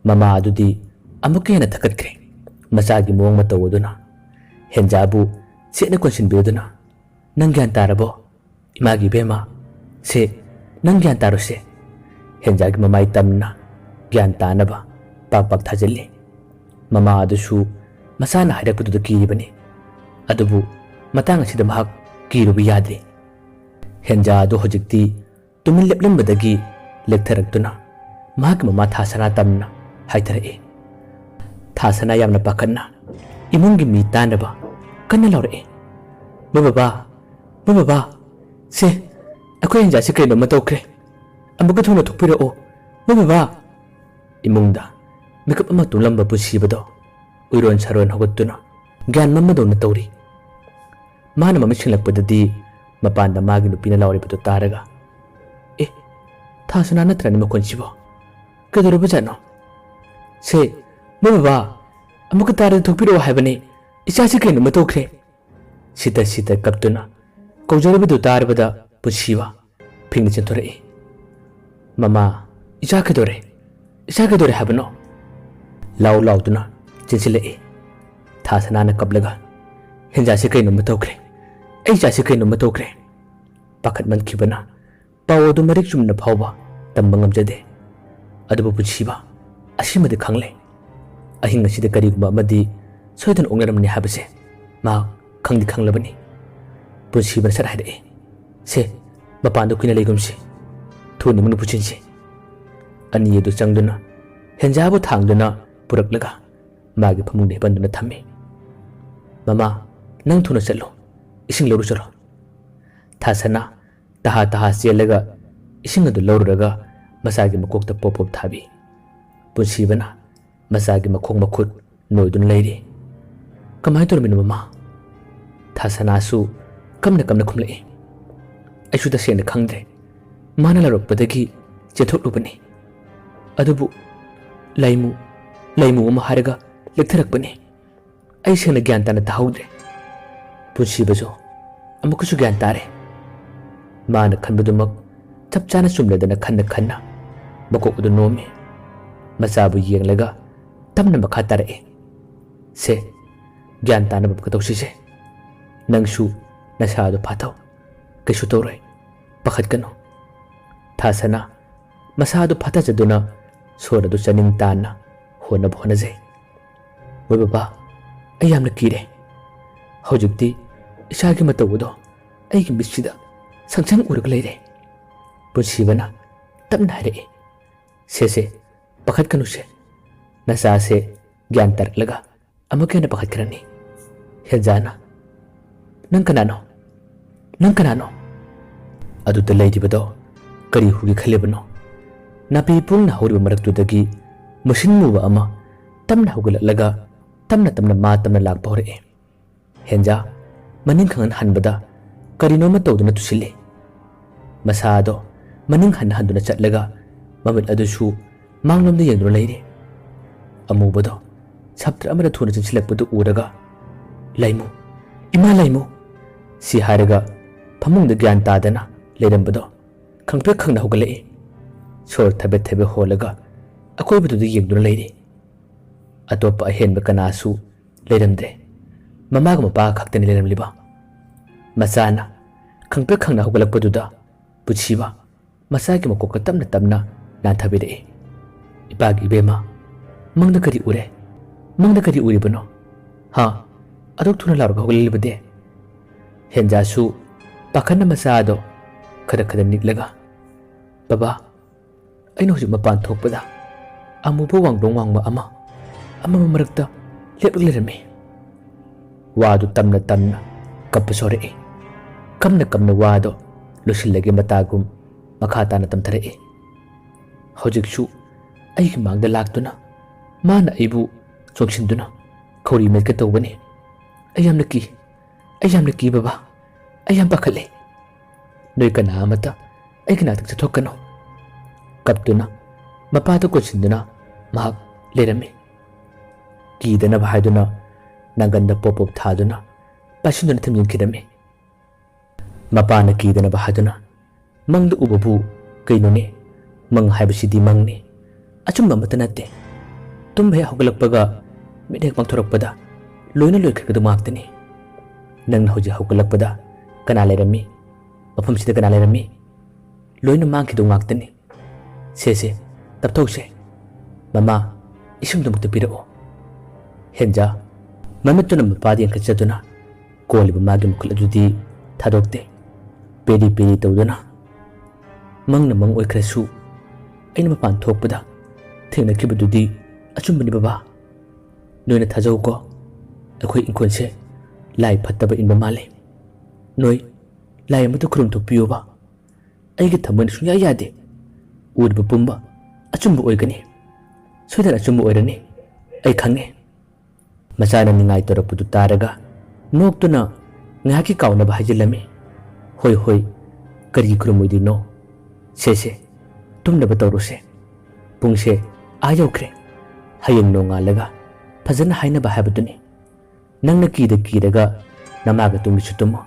ꯃꯃꯥ ꯑꯗꯨꯗꯤ ꯑꯃꯨꯛꯀ ꯍꯦꯟꯅ ꯊꯛꯀꯠꯈ꯭ꯔꯦ꯫ ꯃꯆꯥꯒꯤ ꯃꯑꯣꯡ ꯃꯇꯧ ꯑꯗꯨꯅ ꯍꯦꯟꯖꯥꯕꯨ ꯆꯦꯠꯅ ꯀꯣꯟꯁꯤꯟꯕꯤꯗꯨꯅ, "ꯅꯪ ꯒ꯭ꯌꯥꯟ ꯇꯥꯔꯕꯣ? ꯏꯃꯥꯒꯤ ꯏꯕꯦꯝꯃ, ꯁꯦ, ꯅꯪ ꯒ꯭ꯌꯥꯟ ꯇꯥꯔꯣꯁꯦ꯫" ꯍꯦꯟꯖꯥꯒꯤ ꯃꯃꯥꯏ ꯇꯝꯅ ꯒ꯭ꯌꯥꯟ ꯇꯥꯅꯕ ꯄꯥꯛ ꯄꯥꯛ ꯊꯥꯖꯤꯜꯂꯤ꯫ ꯃꯃꯥ ꯑꯗꯨꯁꯨ ꯃꯆꯥꯅ ꯍꯥꯏꯔꯛꯄꯗꯨꯗ ꯀꯤꯔꯤꯕꯅꯤ꯫ ꯑꯗꯨꯕꯨ ꯃꯇꯥꯡ ꯑꯁꯤꯗ ꯃꯍꯥꯛ ꯀꯤꯔꯨꯕ ꯌꯥꯗ꯭ꯔꯤ꯫ ꯍꯦꯟꯖꯥ ꯑꯗꯨ ꯍꯧꯖꯤꯛꯇꯤ ꯇꯨꯃꯤꯟ ꯂꯦꯞꯂꯝꯕꯗꯒꯤ ꯂꯦꯛꯊꯔꯛꯇꯨꯅ ꯃꯍꯥꯛꯀꯤ ꯃꯃꯥ ꯊꯥꯁꯅꯥ ꯇꯝꯅ ꯍꯥꯏꯊꯔꯛꯏ꯫ ꯊꯥꯁꯅꯥ ꯌꯥꯝꯅ ꯄꯥꯈꯠꯅ ꯏꯃꯨꯡꯒꯤ ꯃꯤ ꯇꯥꯅꯕ ꯀꯟꯅ ꯂꯥꯎꯔꯛꯏ, "ꯃꯣꯏ ꯕꯕꯥ! ꯃꯣꯏ ꯕꯕꯥ! ꯁꯦ, ꯑꯩꯈꯣꯏ ꯍꯦꯟꯖꯥꯁꯦ ꯀꯩꯅꯣꯝꯃ ꯇꯧꯈ꯭ꯔꯦ꯫ ꯑꯃꯨꯛꯀ ꯊꯨꯅ ꯊꯣꯛꯄꯤꯔꯛꯑꯣ, ꯃꯣꯏ ꯕꯕꯥ!" ꯏꯃꯨꯡꯗ ꯃꯤꯀꯞ ꯑꯃ ꯇꯨꯝꯂꯝꯕ ꯄꯨꯟꯁꯤꯕꯗꯣ ꯎꯏꯔꯣꯟ ꯁꯥꯔꯣꯟ ꯍꯧꯒꯠꯇꯨꯅ ꯒ꯭ꯌꯥꯟ ꯃꯝꯕꯗꯧꯅ ꯇꯧꯔꯤ꯫ ꯃꯥꯅ ꯃꯃꯤꯠ ꯁꯤꯡꯂꯛꯄꯗꯗꯤ ꯃꯄꯥꯟꯗ ꯃꯥꯒꯤ ꯅꯨꯄꯤꯅ ꯂꯥꯎꯔꯤꯕꯗꯨ ꯇꯥꯔꯒ, "ꯑꯦ, ꯊꯥꯁꯅꯥ ꯅꯠꯇ꯭ꯔꯅꯦ ꯃꯈꯣꯟꯁꯤꯕꯣ? ꯀꯩꯗꯧꯔꯕꯖꯥꯠꯅꯣ? ꯁꯦ, ꯃꯣꯏ ꯕꯕꯥ, ꯑꯃꯨꯛꯀ ꯇꯥꯔꯗꯤ ꯊꯣꯛꯄꯤꯔꯛꯑꯣ ꯍꯥꯏꯕꯅꯦ꯫ ꯏꯆꯥꯁꯤ ꯀꯩꯅꯣꯝꯃ ꯇꯧꯈ꯭ꯔꯦ꯫" ꯁꯤꯇ ꯁꯤꯇ ꯀꯞꯇꯨꯅ ꯀꯧꯖꯔꯤꯕꯗꯨ ꯇꯥꯔꯕꯗ ꯄꯨꯟꯁꯤꯕ ꯐꯤꯡꯅ ꯆꯦꯟꯊꯣꯔꯛꯏ꯫ "ꯃꯃꯥ, ꯏꯆꯥ ꯀꯩꯗꯧꯔꯦ? ꯏꯆꯥ ꯀꯩꯗꯧꯔꯦ ꯍꯥꯏꯕꯅꯣ?" ꯂꯥꯎ ꯂꯥꯎꯗꯨꯅ ꯆꯦꯟꯁꯤꯜꯂꯛꯏ꯫ ꯊꯥ ꯁꯅꯥꯅ ꯀꯞꯂꯒ, "ꯍꯦꯟꯖꯥꯁꯦ ꯀꯩꯅꯣꯝꯃ ꯇꯧꯈ꯭ꯔꯦ꯫ ꯑꯩ ꯏꯆꯥꯁꯦ ꯀꯩꯅꯣꯝꯃ ꯇꯧꯈ꯭ꯔꯦ"꯫ ꯄꯥꯈꯠꯃꯟꯈꯤꯕꯅ ꯄꯥꯎ ꯑꯗꯨ ꯃꯔꯤꯛ ꯆꯨꯝꯅ ꯐꯥꯎꯕ ꯇꯝꯕ ꯉꯝꯖꯗꯦ꯫ ꯑꯗꯨꯕꯨ ꯄꯨꯟꯁꯤꯕ ꯑꯁꯤꯃꯗꯤ ꯈꯪꯂꯦ, ꯑꯍꯤꯡ ꯑꯁꯤꯗ ꯀꯔꯤꯒꯨꯝꯕ ꯑꯃꯗꯤ ꯁꯣꯏꯗꯅ ꯑꯣꯛꯅꯔꯝꯅꯤ ꯍꯥꯏꯕꯁꯦ ꯃꯍꯥꯛ ꯈꯪꯗꯤ ꯈꯪꯂꯕꯅꯤ꯫ ꯄꯨꯟꯁꯤꯕꯅ ꯁꯠ ꯍꯥꯏꯔꯛꯏ, "ꯁꯦ, ꯃꯄꯥꯟꯗ ꯀꯨꯏꯅ ꯂꯩꯒꯨꯝꯁꯤ꯫ ꯊꯨꯅ ꯏꯃꯨꯡꯗ ꯄꯨꯁꯤꯟꯁꯤ"꯫ ꯑꯅꯤ ꯑꯗꯨ ꯆꯪꯗꯨꯅ ꯍꯦꯟꯖꯥꯕꯨ ꯊꯥꯡꯗꯨꯅ ꯄꯨꯔꯛꯂꯒ ꯃꯥꯒꯤ ꯐꯃꯨꯡꯗ ꯍꯤꯞꯍꯟꯗꯨꯅ ꯊꯝꯃꯤ꯫ "ꯃꯃꯥ, ꯅꯪ ꯊꯨꯅ ꯆꯠꯂꯨ, ꯏꯁꯤꯡ ꯂꯧꯔꯨ ꯆꯠꯂꯣ"꯫ ꯊꯥꯁꯅꯥ ꯇꯍꯥ ꯇꯍꯥ ꯆꯦꯜꯂꯒ ꯏꯁꯤꯡ ꯑꯗꯨ ꯂꯧꯔꯨꯔꯒ ꯃꯆꯥꯒꯤ ꯃꯀꯣꯛꯇ ꯄꯣꯞ ꯄꯣꯞ ꯊꯥꯕꯤ꯫ ꯄꯨꯟꯁꯤꯕꯅ ꯃꯆꯥꯒꯤ ꯃꯈꯣꯡ ꯃꯈꯨꯠ ꯅꯣꯏꯗꯨꯅ ꯂꯩꯔꯤ꯫ "ꯀꯃꯥꯏꯅ ꯇꯧꯔꯝꯃꯤꯅꯣ, ꯃꯃꯥ?" ꯊꯥꯁꯅꯥꯁꯨ ꯀꯞꯅ ꯀꯞꯅ ꯈꯨꯝꯂꯛꯏ꯫ "ꯑꯩꯁꯨ ꯇꯁꯦꯡꯅ ꯈꯪꯗ꯭ꯔꯦ꯫ ꯃꯥꯅ ꯂꯧꯔꯛꯄꯗꯒꯤ ꯆꯦꯟꯊꯣꯛꯂꯨꯕꯅꯤ꯫ ꯑꯗꯨꯕꯨ ꯂꯩꯃꯨ, ꯂꯩꯃꯨ ꯑꯃ ꯍꯥꯏꯔꯒ ꯂꯦꯛꯊꯔꯛꯄꯅꯤ꯫ ꯑꯩ ꯁꯦꯡꯅ ꯒ꯭ꯌꯥꯟ ꯇꯥꯅ ꯇꯥꯍꯧꯗ꯭ꯔꯦ"꯫ ꯄꯨꯟꯁꯤꯕꯁꯨ ꯑꯃꯨꯛꯀꯁꯨ ꯒ꯭ꯌꯥꯟ ꯇꯥꯔꯦ꯫ ꯃꯥꯅ ꯈꯟꯕꯗꯨꯃꯛ ꯆꯞ ꯆꯥꯅ ꯆꯨꯝꯂꯦꯗꯅ ꯈꯟꯅ ꯈꯟꯅ ꯃꯀꯣꯛ ꯑꯗꯨ ꯅꯣꯝꯃꯤ꯫ ꯃꯆꯥꯕꯨ ꯌꯦꯡꯂꯒ ꯇꯞꯅ ꯃꯈꯥ ꯇꯥꯔꯛꯏ꯫ "ꯁꯦ, ꯒ꯭ꯌꯥꯟ ꯇꯥꯅꯕ ꯑꯃꯨꯛꯀ ꯇꯧꯁꯤꯁꯦ꯫ ꯅꯪꯁꯨ ꯅꯁꯥꯗꯣ ꯐꯥꯊꯧ꯫ ꯀꯩꯁꯨ ꯇꯧꯔꯣꯏ꯫ ꯄꯥꯈꯠꯀꯅꯨ"꯫ ꯊꯥꯁꯅꯥ ꯃꯁꯥꯗꯨ ꯐꯥꯊꯖꯗꯨꯅ ꯁꯣꯔ ꯑꯗꯨ ꯆꯥꯅꯤꯡ ꯇꯥꯅ ꯍꯣꯟꯅꯕ ꯍꯣꯠꯅꯖꯩ꯫ "ꯍꯣꯏ ꯕꯕꯥ, ꯑꯩ ꯌꯥꯝꯅ ꯀꯤꯔꯦ꯫ ꯍꯧꯖꯤꯛꯇꯤ ꯏꯆꯥꯒꯤ ꯃꯇꯧ ꯑꯗꯣ ꯑꯩꯒꯤ ꯃꯤꯠꯁꯤꯗ ꯁꯪꯁꯪ ꯎꯔꯒ ꯂꯩꯔꯦ"꯫ ꯄꯨꯟꯁꯤꯕꯅ ꯇꯞꯅ ꯍꯥꯏꯔꯛꯏ, "ꯁꯦ ꯁꯦ, ꯄꯥꯈꯠꯀꯅꯨꯁꯦ꯫ ꯅꯆꯥꯁꯦ ꯒ꯭ꯌꯥꯟ ꯇꯥꯔꯛꯂꯒ ꯑꯃꯨꯛꯀ ꯍꯦꯟꯅ ꯄꯥꯈꯠꯈ꯭ꯔꯅꯤ"꯫ ꯍꯦꯟꯖꯥꯅ, "ꯅꯪ ꯀꯅꯥꯅꯣ? ꯅꯪ ꯀꯅꯥꯅꯣ?" ꯑꯗꯨꯗ ꯂꯩꯔꯤꯕꯗꯣ ꯀꯔꯤ ꯎꯒꯦ ꯈꯜꯂꯤꯕꯅꯣ? ꯅꯥꯄꯤ ꯄꯣꯡꯅ ꯍꯧꯔꯤꯕ ꯃꯔꯛꯇꯨꯗꯒꯤ ꯃꯨꯁꯤꯟ ꯃꯨꯕ ꯑꯃ ꯇꯞꯅ ꯍꯧꯒꯠꯂꯛꯂꯒ ꯇꯞꯅ ꯇꯞꯅ ꯃꯥ ꯇꯝꯅ ꯂꯥꯛꯄ ꯍꯧꯔꯛꯏ꯫ ꯍꯦꯟꯖꯥ ꯃꯅꯤꯡ ꯈꯪꯍꯟ ꯍꯟꯕꯗ ꯀꯔꯤꯅꯣꯃ ꯇꯧꯗꯨꯅ ꯇꯨꯁꯤꯜꯂꯤ꯫ ꯃꯁꯥ ꯑꯗꯣ ꯃꯅꯤꯡ ꯍꯟꯅ ꯍꯟꯗꯨꯅ ꯆꯠꯂꯒ ꯃꯃꯤꯠ ꯑꯗꯨꯁꯨ ꯃꯥꯡꯂꯣꯝꯗ ꯌꯦꯡꯗꯨꯅ ꯂꯩꯔꯤ꯫ ꯑꯃꯨꯕꯗꯣ ꯁꯞꯇ꯭ꯔ ꯑꯃꯗ ꯊꯨꯅ ꯆꯪꯁꯤꯜꯂꯛꯄꯗꯨ ꯎꯔꯒ, "ꯂꯩꯃꯨ, ꯏꯃꯥ ꯂꯩꯃꯨ!" ꯁꯤ ꯍꯥꯏꯔꯒ ꯐꯃꯨꯡꯗ ꯒ꯭ꯌꯥꯟ ꯇꯥꯗꯅ ꯂꯩꯔꯝꯕꯗꯣ ꯈꯪꯄ꯭ꯔꯦꯛ ꯈꯪꯅ ꯍꯧꯒꯠꯂꯛꯏ꯫ ꯁꯣꯔ ꯊꯕꯦꯠ ꯊꯕꯦꯠ ꯍꯣꯜꯂꯒ ꯑꯀꯣꯏꯕꯗꯨꯗ ꯌꯦꯡꯗꯨꯅ ꯂꯩꯔꯤ꯫ ꯑꯇꯣꯞꯄ ꯑꯍꯦꯟꯕ ꯀꯅꯥꯁꯨ ꯂꯩꯔꯝꯗ꯭ꯔꯦ꯫ ꯃꯃꯥꯒ ꯃꯄꯥꯒ ꯈꯛꯇꯅꯤ ꯂꯩꯔꯝꯂꯤꯕ꯫ ꯃꯆꯥꯅ ꯈꯪꯄ꯭ꯔꯦꯛ ꯈꯪꯅ ꯍꯧꯒꯠꯂꯛꯄꯗꯨꯗ ꯄꯨꯟꯁꯤꯕ ꯃꯆꯥꯒꯤ ꯃꯀꯣꯛꯇ ꯇꯞꯅ ꯇꯞꯅ ꯅꯥꯟꯊꯕꯤꯔꯛꯏ꯫ "ꯏꯄꯥꯒꯤ ꯏꯕꯦꯝꯃ, ꯃꯪꯗ ꯀꯔꯤ ꯎꯔꯦ? ꯃꯪꯗ ꯀꯔꯤ ꯎꯔꯤꯕꯅꯣ? ꯍꯥ? ꯑꯗꯨꯛ ꯊꯨꯅ ꯂꯥꯎꯔꯒ ꯍꯧꯒꯠꯂꯛꯂꯤꯕꯗꯤ?" ꯍꯦꯟꯖꯥꯁꯨ ꯄꯥꯈꯠꯅ ꯃꯆꯥ ꯑꯗꯣ ꯈꯔ ꯈꯔ ꯅꯤꯛꯂꯒ, "ꯕꯕꯥ, ꯑꯩꯅ ꯍꯧꯖꯤꯛ ꯃꯄꯥꯟ ꯊꯣꯛꯄꯗ ꯑꯃꯨꯕ ꯋꯥꯡꯕ꯭ꯔꯣꯡ ꯋꯥꯡꯕ ꯑꯃ ꯑꯃꯝꯕ ꯃꯔꯛꯇ ꯂꯦꯞꯂꯒ ꯂꯩꯔꯝꯃꯤ꯫" ꯋꯥꯗꯨ ꯇꯝꯅ ꯇꯝꯅ ꯀꯞꯄꯁꯨ ꯍꯧꯔꯛꯏ꯫ ꯀꯝꯅ ꯀꯝꯅ ꯋꯥꯗꯣ ꯂꯣꯏꯁꯤꯜꯂꯒꯦ ꯃꯇꯥꯒꯨꯝ ꯃꯈꯥ ꯇꯥꯅ ꯇꯝꯊꯔꯛꯏ꯫ "ꯍꯧꯖꯤꯛꯁꯨ ꯑꯩꯒꯤ ꯃꯥꯡꯗ ꯂꯥꯛꯇꯨꯅ ꯃꯥꯅ ꯑꯩꯕꯨ ꯆꯣꯡꯁꯤꯟꯗꯨꯅ ꯈꯧꯔꯤ ꯃꯦꯠꯀꯦ ꯇꯧꯕꯅꯤ꯫ ꯑꯩ ꯌꯥꯝꯅ ꯀꯤ, ꯑꯩ ꯌꯥꯝꯅ ꯀꯤ ꯕꯕꯥ, ꯑꯩ ꯌꯥꯝ ꯄꯥꯈꯠꯂꯦ꯫ ꯅꯣꯏ ꯀꯅꯥ ꯑꯃꯠꯇ ꯑꯩꯒꯤ ꯅꯥꯛꯇ ꯆꯠꯊꯣꯛꯀꯅꯨ꯫" ꯀꯞꯇꯨꯅ ꯃꯄꯥꯗ ꯀꯣꯟꯁꯤꯟꯗꯨꯅ ꯃꯍꯥꯛ ꯂꯩꯔꯝꯃꯤ꯫ ꯀꯤꯗꯅꯕ ꯍꯥꯏꯗꯨꯅ ꯅꯥꯒꯟꯗ ꯄꯣꯞ ꯄꯣꯞ ꯊꯥꯗꯨꯅ ꯄꯥꯏꯁꯤꯟꯗꯨꯅ ꯊꯝꯖꯤꯟꯈꯤꯔꯝꯃꯤ꯫ ꯃꯄꯥꯅ ꯀꯤꯗꯅꯕ ꯍꯥꯏꯗꯨꯅ, "ꯃꯪꯗ ꯎꯕꯕꯨ ꯀꯩꯅꯣꯅꯦ? ꯃꯪ ꯍꯥꯏꯕꯁꯤꯗꯤ ꯃꯪꯅꯤ, ꯑꯆꯨꯝꯕ ꯑꯃꯠꯇ ꯅꯠꯇꯦ꯫ ꯇꯨꯝꯕ ꯍꯦꯛ ꯍꯧꯒꯠꯂꯛꯄꯒ, ꯃꯤꯠ ꯍꯦꯛ ꯄꯥꯡꯊꯣꯔꯛꯄꯗ ꯂꯣꯏꯅ ꯂꯣꯏꯈ꯭ꯔꯒꯗꯧ ꯉꯥꯛꯇꯅꯤ꯫ ꯅꯪꯅ ꯍꯧꯖꯤꯛ ꯍꯧꯒꯠꯂꯛꯄꯗ ꯀꯅꯥ ꯂꯩꯔꯝꯃꯤ? ꯃꯐꯝꯁꯤꯗ ꯀꯅꯥ ꯂꯩꯔꯝꯃꯤ? ꯂꯣꯏꯅ ꯃꯥꯡꯈꯤꯗꯧ ꯉꯥꯛꯇꯅꯤ꯫ ꯁꯦ, ꯁꯦ, ꯇꯞꯊꯧꯁꯦ꯫ ꯃꯃꯥ, ꯏꯁꯤꯡꯗꯨꯃꯛꯇ ꯄꯤꯔꯛꯑꯣ꯫" ꯍꯦꯟꯖꯥ ꯃꯃꯤꯠꯇꯨꯅ ꯃꯄꯥꯗ ꯌꯦꯡꯈꯠꯆꯗꯨꯅ ꯀꯣꯜꯂꯤꯕ ꯃꯥꯒꯤ ꯃꯈꯨꯠ ꯑꯗꯨꯗꯤ ꯊꯥꯗꯣꯛꯇꯦ꯫ ꯄꯦꯔꯤ ꯄꯦꯔꯤ ꯇꯧꯗꯨꯅ, "ꯃꯪꯅ ꯃꯪ ꯑꯣꯏꯈ꯭ꯔꯁꯨ, ꯑꯩꯅ ꯃꯄꯥꯟ ꯊꯣꯛꯄꯗ ꯊꯦꯡꯅꯈꯤꯕꯗꯨꯗꯤ ꯑꯆꯨꯝꯕꯅꯤ ꯕꯕꯥ꯫ ꯅꯣꯏꯅ ꯊꯥꯖꯧꯀꯣ, ꯑꯩꯈꯣꯏ ꯏꯪꯈꯣꯜꯁꯦ ꯂꯥꯏ ꯐꯠꯇꯕ ꯏꯟꯕ ꯃꯥꯜꯂꯤ꯫ ꯅꯣꯏ ꯂꯥꯏ ꯑꯃꯗ ꯈꯨꯔꯨꯝ ꯊꯣꯛꯄꯤꯌꯣꯕ꯫ ꯑꯩꯒꯤ ꯊꯃꯣꯏꯅ ꯁꯨꯡꯌꯥ ꯌꯥꯗꯦ꯫ ꯎꯔꯤꯕ ꯄꯨꯝꯕ ꯑꯆꯨꯝꯕ ꯑꯣꯏꯒꯅꯤ꯫ ꯁꯣꯏꯗꯅ ꯑꯆꯨꯝꯕ ꯑꯣꯏꯔꯅꯤ꯫ ꯑꯩ ꯈꯪꯉꯦ꯫" ꯃꯆꯥꯅ ꯅꯤꯡꯉꯥꯏ ꯇꯧꯔꯛꯄꯗꯨ ꯇꯥꯔꯒ ꯅꯣꯛꯇꯨꯅ ꯉꯥꯏꯍꯥꯛꯀꯤ ꯀꯥꯎꯅꯕ ꯍꯥꯏꯖꯤꯜꯂꯝꯃꯤ꯫ "ꯍꯣꯏ, ꯍꯣꯏ, ꯀꯔꯤꯒꯤ ꯈꯨꯔꯨꯝꯃꯣꯏꯗꯣꯏꯅꯣ? ꯁꯦ, ꯁꯦ, ꯇꯨꯝꯅꯕ ꯇꯧꯔꯨꯁꯦ꯫ ꯄꯨꯡꯁꯦ ꯑꯥ ꯌꯧꯈ꯭ꯔꯦ꯫ ꯍꯌꯦꯡ ꯅꯣꯡꯉꯥꯜꯂꯒ ꯐꯖꯅ ꯍꯥꯏꯅꯕ ꯍꯥꯏꯕꯗꯨꯅꯤ꯫ ꯅꯪꯅ ꯀꯤꯗ ꯀꯤꯔꯒ ꯅꯃꯥꯒ ꯇꯨꯝꯒꯦꯁꯨ ꯇꯨꯝꯃꯣ꯫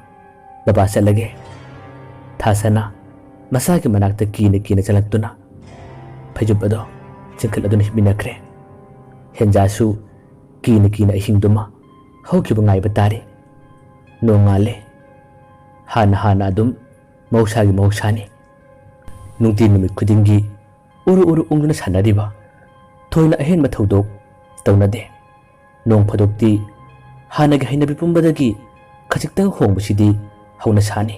ꯕꯕꯥ ꯆꯠꯂꯒꯦ꯫" ꯊꯥꯁꯅꯥ ꯃꯆꯥꯒꯤ ꯃꯅꯥꯛꯇ ꯀꯤꯅ ꯀꯤꯅ ꯆꯪꯂꯛꯇꯨꯅ ꯐꯩꯖꯨꯞ ꯑꯗꯣ ꯆꯤꯡꯈꯠꯂꯗꯨꯅ ꯍꯤꯞꯃꯤꯟꯅꯈ꯭ꯔꯦ꯫ ꯍꯦꯟꯖꯥꯁꯨ ꯀꯤꯅ ꯀꯤꯅ ꯑꯍꯤꯡꯗꯨꯃ ꯍꯧꯈꯤꯕ ꯉꯥꯏꯕ ꯇꯥꯔꯦ꯫ ꯅꯣꯡꯉꯥꯜꯂꯦ꯫ ꯍꯥꯟꯅ ꯍꯥꯟꯅ ꯑꯗꯨꯝ ꯃꯍꯧꯁꯥꯒꯤ ꯃꯍꯧꯁꯥꯅꯤ꯫ ꯅꯨꯡꯇꯤ ꯅꯨꯃꯤꯠ ꯈꯨꯗꯤꯡꯒꯤ ꯎꯔꯨ ꯎꯔꯨ ꯎꯪꯗꯨꯅ ꯁꯥꯟꯅꯔꯤꯕ ꯊꯣꯏꯅ ꯑꯍꯦꯟꯕ ꯊꯧꯗꯣꯛ ꯇꯧꯅꯗꯦ꯫ ꯅꯣꯡ ꯐꯥꯗꯣꯛꯇꯤ ꯍꯥꯟꯅꯒꯤ ꯍꯩꯅꯕꯤ ꯄꯨꯝꯕꯗꯒꯤ ꯈꯖꯤꯛꯇꯪ ꯍꯣꯡꯕꯁꯤꯗꯤ ꯍꯧꯅꯁꯥꯅꯤ꯫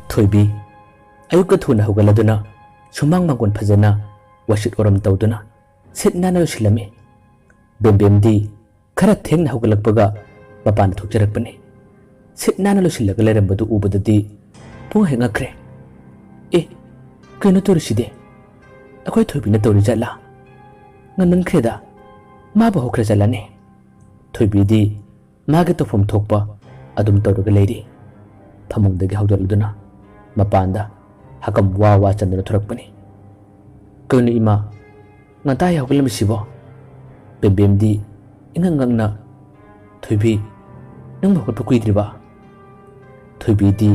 ꯊꯣꯏꯕꯤ ꯑꯌꯨꯛꯀ ꯊꯨꯅ ꯍꯧꯒꯠꯂꯗꯨꯅ ꯁꯨꯃꯥꯡ ꯃꯥꯡꯒꯣꯟ ꯐꯖꯅ ꯋꯥꯏꯁꯤꯠ ꯋꯥꯏꯔꯝ ꯇꯧꯗꯨꯅ ꯁꯤꯠ ꯅꯥꯟꯅ ꯂꯣꯏꯁꯤꯜꯂꯝꯃꯤ꯫ ꯕꯦꯝꯕꯦꯝꯗꯤ ꯈꯔ ꯊꯦꯡꯅ ꯍꯧꯒꯠꯂꯛꯄꯒ ꯃꯄꯥꯟꯗ ꯊꯣꯛꯆꯔꯛꯄꯅꯤ꯫ ꯁꯤꯠ ꯅꯥꯟꯅ ꯂꯣꯏꯁꯤꯜꯂꯒ ꯂꯩꯔꯝꯕꯗꯨ ꯎꯕꯗꯗꯤ ꯄꯨꯡ ꯍꯦꯛ ꯉꯛꯈ꯭ꯔꯦ꯫ "ꯑꯦ, ꯀꯩꯅꯣ ꯇꯧꯔꯤꯁꯤꯗꯤ? ꯑꯩꯈꯣꯏ ꯊꯣꯏꯕꯤꯅ ꯇꯧꯔꯤ ꯖꯥꯠꯂꯥ? ꯉꯟꯃꯟꯈ꯭ꯔꯦꯗ, ꯃꯥꯕꯨ ꯍꯧꯈ꯭ꯔ ꯖꯥꯠꯂꯅꯦ?" ꯊꯣꯏꯕꯤꯗꯤ ꯃꯥꯒꯤ ꯇꯧꯐꯝ ꯊꯣꯛꯄ ꯑꯗꯨꯝ ꯇꯧꯔꯒ ꯂꯩꯔꯤ꯫ ꯐꯃꯨꯡꯗꯒꯤ ꯍꯧꯒꯠꯂꯗꯨꯅ ꯃꯄꯥꯟꯗ ꯍꯀꯝ ꯋꯥ ꯋꯥ ꯆꯟꯗꯨꯅ ꯊꯣꯔꯛꯄꯅꯤ꯫ "ꯀꯩꯅꯣ ꯏꯃꯥ, ꯉꯟꯇꯥ ꯍꯦꯛ ꯍꯧꯒꯠꯂꯝꯃꯤꯁꯤꯕꯣ?" ꯕꯦꯝꯕꯦꯝꯗꯤ ꯏꯉꯛ ꯉꯛꯅ, "ꯊꯣꯏꯕꯤ, ꯅꯪꯕꯨ ꯍꯧꯒꯠꯄ ꯀꯨꯏꯗ꯭ꯔꯤꯕ?" ꯊꯣꯏꯕꯤꯗꯤ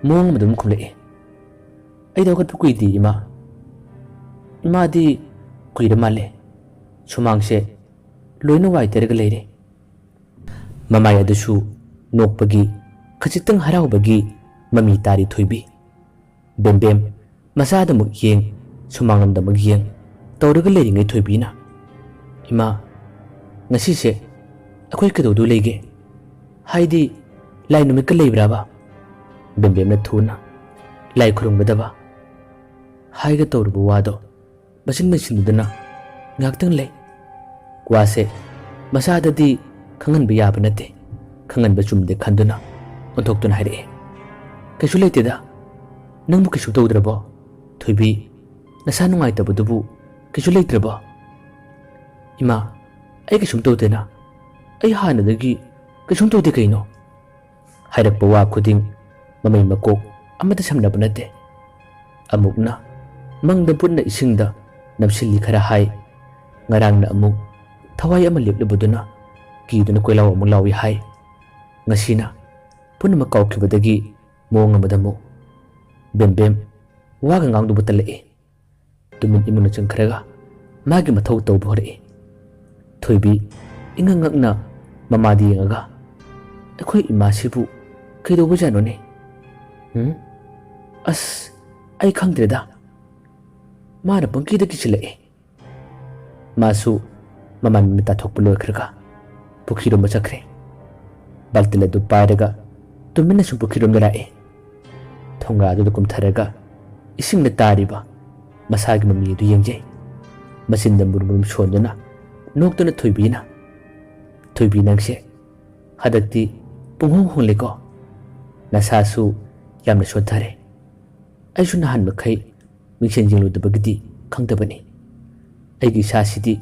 ꯃꯑꯣꯡ ꯑꯃꯗ ꯑꯗꯨꯝ ꯈꯨꯝꯂꯛꯏ꯫ "ꯑꯩꯗꯤ ꯍꯧꯒꯠꯄ ꯀꯨꯏꯗ꯭ꯔꯤ ꯏꯃꯥ꯫ ꯏꯃꯥꯗꯤ ꯀꯨꯏꯔ ꯃꯥꯜꯂꯦ꯫ ꯁꯨꯃꯥꯡꯁꯦ ꯂꯣꯏꯅ ꯋꯥꯏ ꯇꯩꯔꯒ ꯂꯩꯔꯦ꯫" ꯃꯃꯥꯏ ꯑꯗꯨꯁꯨ ꯅꯣꯛꯄꯒꯤ, ꯈꯖꯤꯛꯇꯪ ꯍꯔꯥꯎꯕꯒꯤ ꯃꯃꯤ ꯇꯥꯔꯤ ꯊꯣꯏꯕꯤ꯫ ꯕꯦꯝꯕꯦꯝ ꯃꯆꯥꯗ ꯑꯃꯨꯛ ꯌꯦꯡ, ꯁꯨꯃꯥꯡꯂꯣꯝꯗ ꯑꯃꯨꯛ ꯌꯦꯡ ꯇꯧꯔꯒ ꯂꯩꯔꯤꯉꯩ ꯊꯣꯏꯕꯤꯅ, "ꯏꯃꯥ, ꯉꯁꯤꯁꯦ ꯑꯩꯈꯣꯏ ꯀꯩꯗꯧꯗꯣꯏ ꯂꯩꯒꯦ? ꯍꯥꯏꯗꯤ ꯂꯥꯏ ꯅꯨꯃꯤꯠꯀ ꯂꯩꯕ꯭ꯔꯥꯕ?" ꯕꯦꯝꯕꯦꯝꯅ ꯊꯨꯅ ꯂꯥꯏ ꯈꯨꯔꯨꯝꯒꯗꯕ ꯍꯥꯏꯒ ꯇꯧꯔꯨꯕ ꯋꯥꯗꯣ ꯃꯆꯤꯟ ꯃꯦꯟꯁꯤꯟꯅꯗꯨꯅ ꯉꯥꯏꯍꯥꯛꯇꯪ ꯂꯩ꯫ ꯋꯥꯁꯦ ꯃꯆꯥꯗꯗꯤ ꯈꯪꯍꯟꯕ ꯌꯥꯕ ꯅꯠꯇꯦ꯫ ꯈꯪꯍꯟꯕ ꯆꯨꯝꯗꯦ ꯈꯟꯗꯨꯅ ꯑꯣꯟꯊꯣꯛꯇꯨꯅ ꯍꯥꯏꯔꯛꯑꯦ, "ꯀꯩꯁꯨ ꯂꯩꯇꯦꯗ꯫ ꯅꯪꯕꯨ ꯀꯩꯁꯨ ꯇꯧꯗ꯭ꯔꯕꯣ? ꯊꯣꯏꯕꯤ, ꯅꯁꯥ ꯅꯨꯡꯉꯥꯏꯇꯕꯗꯨꯕꯨ ꯀꯩꯁꯨ ꯂꯩꯇ꯭ꯔꯕꯣ?" "ꯏꯃꯥ, ꯑꯩ ꯀꯩꯁꯨꯝ ꯇꯧꯗꯦꯅ꯫ ꯑꯩ ꯍꯥꯟꯅꯗꯒꯤ ꯀꯩꯁꯨꯝ ꯇꯧꯗꯦ ꯀꯩꯅꯣ?" ꯍꯥꯏꯔꯛꯄ ꯋꯥ ꯈꯨꯗꯤꯡ ꯃꯃꯩ ꯃꯀꯣꯛ ꯑꯃꯠꯇ ꯁꯝꯅꯕ ꯅꯠꯇꯦ꯫ ꯑꯃꯨꯛꯅ ꯃꯪꯗ ꯕꯨꯠꯅ ꯏꯁꯤꯡꯗ ꯅꯞꯁꯤꯜꯂꯤ ꯈꯔ ꯍꯥꯏ, ꯉꯔꯥꯡꯅ ꯑꯃꯨꯛ ꯊꯋꯥꯏ ꯑꯃ ꯂꯦꯞꯂꯨꯕꯗꯨꯅ ꯀꯤꯗꯨꯅ ꯀꯣꯏꯂꯥꯎ ꯑꯃꯨꯛ ꯂꯥꯎꯏ ꯍꯥꯏ꯫ ꯉꯁꯤꯅ ꯄꯨꯝꯅꯃꯛ ꯀꯥꯎꯈꯤꯕꯗꯒꯤ ꯃꯑꯣꯡ ꯑꯃꯗ ꯑꯃꯨꯛ ꯕꯦꯝꯕꯦꯝ ꯋꯥꯒ ꯉꯥꯡꯗꯨꯕ ꯇꯜꯂꯛꯏ꯫ ꯇꯨꯃꯤꯟ ꯏꯃꯨꯡꯗ ꯆꯪꯈ꯭ꯔꯒ ꯃꯥꯒꯤ ꯃꯊꯧ ꯇꯧꯕ ꯍꯧꯔꯛꯏ꯫ ꯊꯣꯏꯕꯤ ꯏꯉꯛ ꯉꯛꯅ ꯃꯃꯥꯗ ꯌꯦꯡꯉꯒ, "ꯑꯩꯈꯣꯏ ꯏꯃꯥꯁꯤꯕꯨ ꯀꯩꯗꯧꯕꯖꯥꯠꯅꯣꯅꯦ? ꯎꯝ? ꯑꯁ, ꯑꯩ ꯈꯪꯗ꯭ꯔꯦꯗ꯫ ꯃꯥꯅ ꯄꯪꯀꯤꯗ ꯀꯤꯁꯤꯜꯂꯛꯑꯦ"꯫ ꯃꯥꯁꯨ ꯃꯃꯥꯏ ꯃꯃꯤꯠ ꯇꯥꯊꯣꯛꯄ ꯂꯣꯏꯈ꯭ꯔꯒ ꯄꯨꯈ꯭ꯔꯤꯔꯣꯝꯗ ꯆꯠꯈ꯭ꯔꯦ꯫ ꯕꯥꯜꯇꯤꯟ ꯑꯗꯨ ꯄꯥꯏꯔꯒ ꯇꯨꯃꯤꯟꯅ ꯁꯨꯝ ꯄꯨꯈ꯭ꯔꯤꯔꯣꯝꯗ ꯂꯥꯛꯑꯦ꯫ ꯊꯣꯡꯒꯥꯗꯨꯗ ꯀꯨꯝꯊꯔꯒ ꯏꯁꯤꯡꯗ ꯇꯥꯔꯤꯕ ꯃꯁꯥꯒꯤ ꯃꯃꯤ ꯑꯗꯨ ꯌꯦꯡꯖꯩ꯫ ꯃꯆꯤꯟꯗ ꯃꯨꯔꯨꯝ ꯃꯨꯔꯨꯝ ꯁꯣꯟꯗꯨꯅ ꯅꯣꯛꯇꯨꯅ ꯊꯣꯏꯕꯤꯅ, "ꯊꯣꯏꯕꯤ, ꯅꯪꯁꯦ ꯍꯟꯗꯛꯇꯤ ꯄꯨꯡꯍꯣꯡ ꯍꯣꯡꯂꯦꯀꯣ꯫ ꯅꯁꯥꯁꯨ ꯌꯥꯝꯅ ꯁꯣꯟꯊꯔꯦ꯫ ꯑꯩꯁꯨ ꯅꯍꯥꯟ ꯃꯈꯩ ꯃꯤꯡꯁꯦꯟ ꯌꯦꯡꯂꯨꯗꯕꯒꯤꯗꯤ ꯈꯪꯗꯕꯅꯤ꯫ ꯑꯩꯒꯤ ꯏꯁꯥꯁꯤꯗꯤ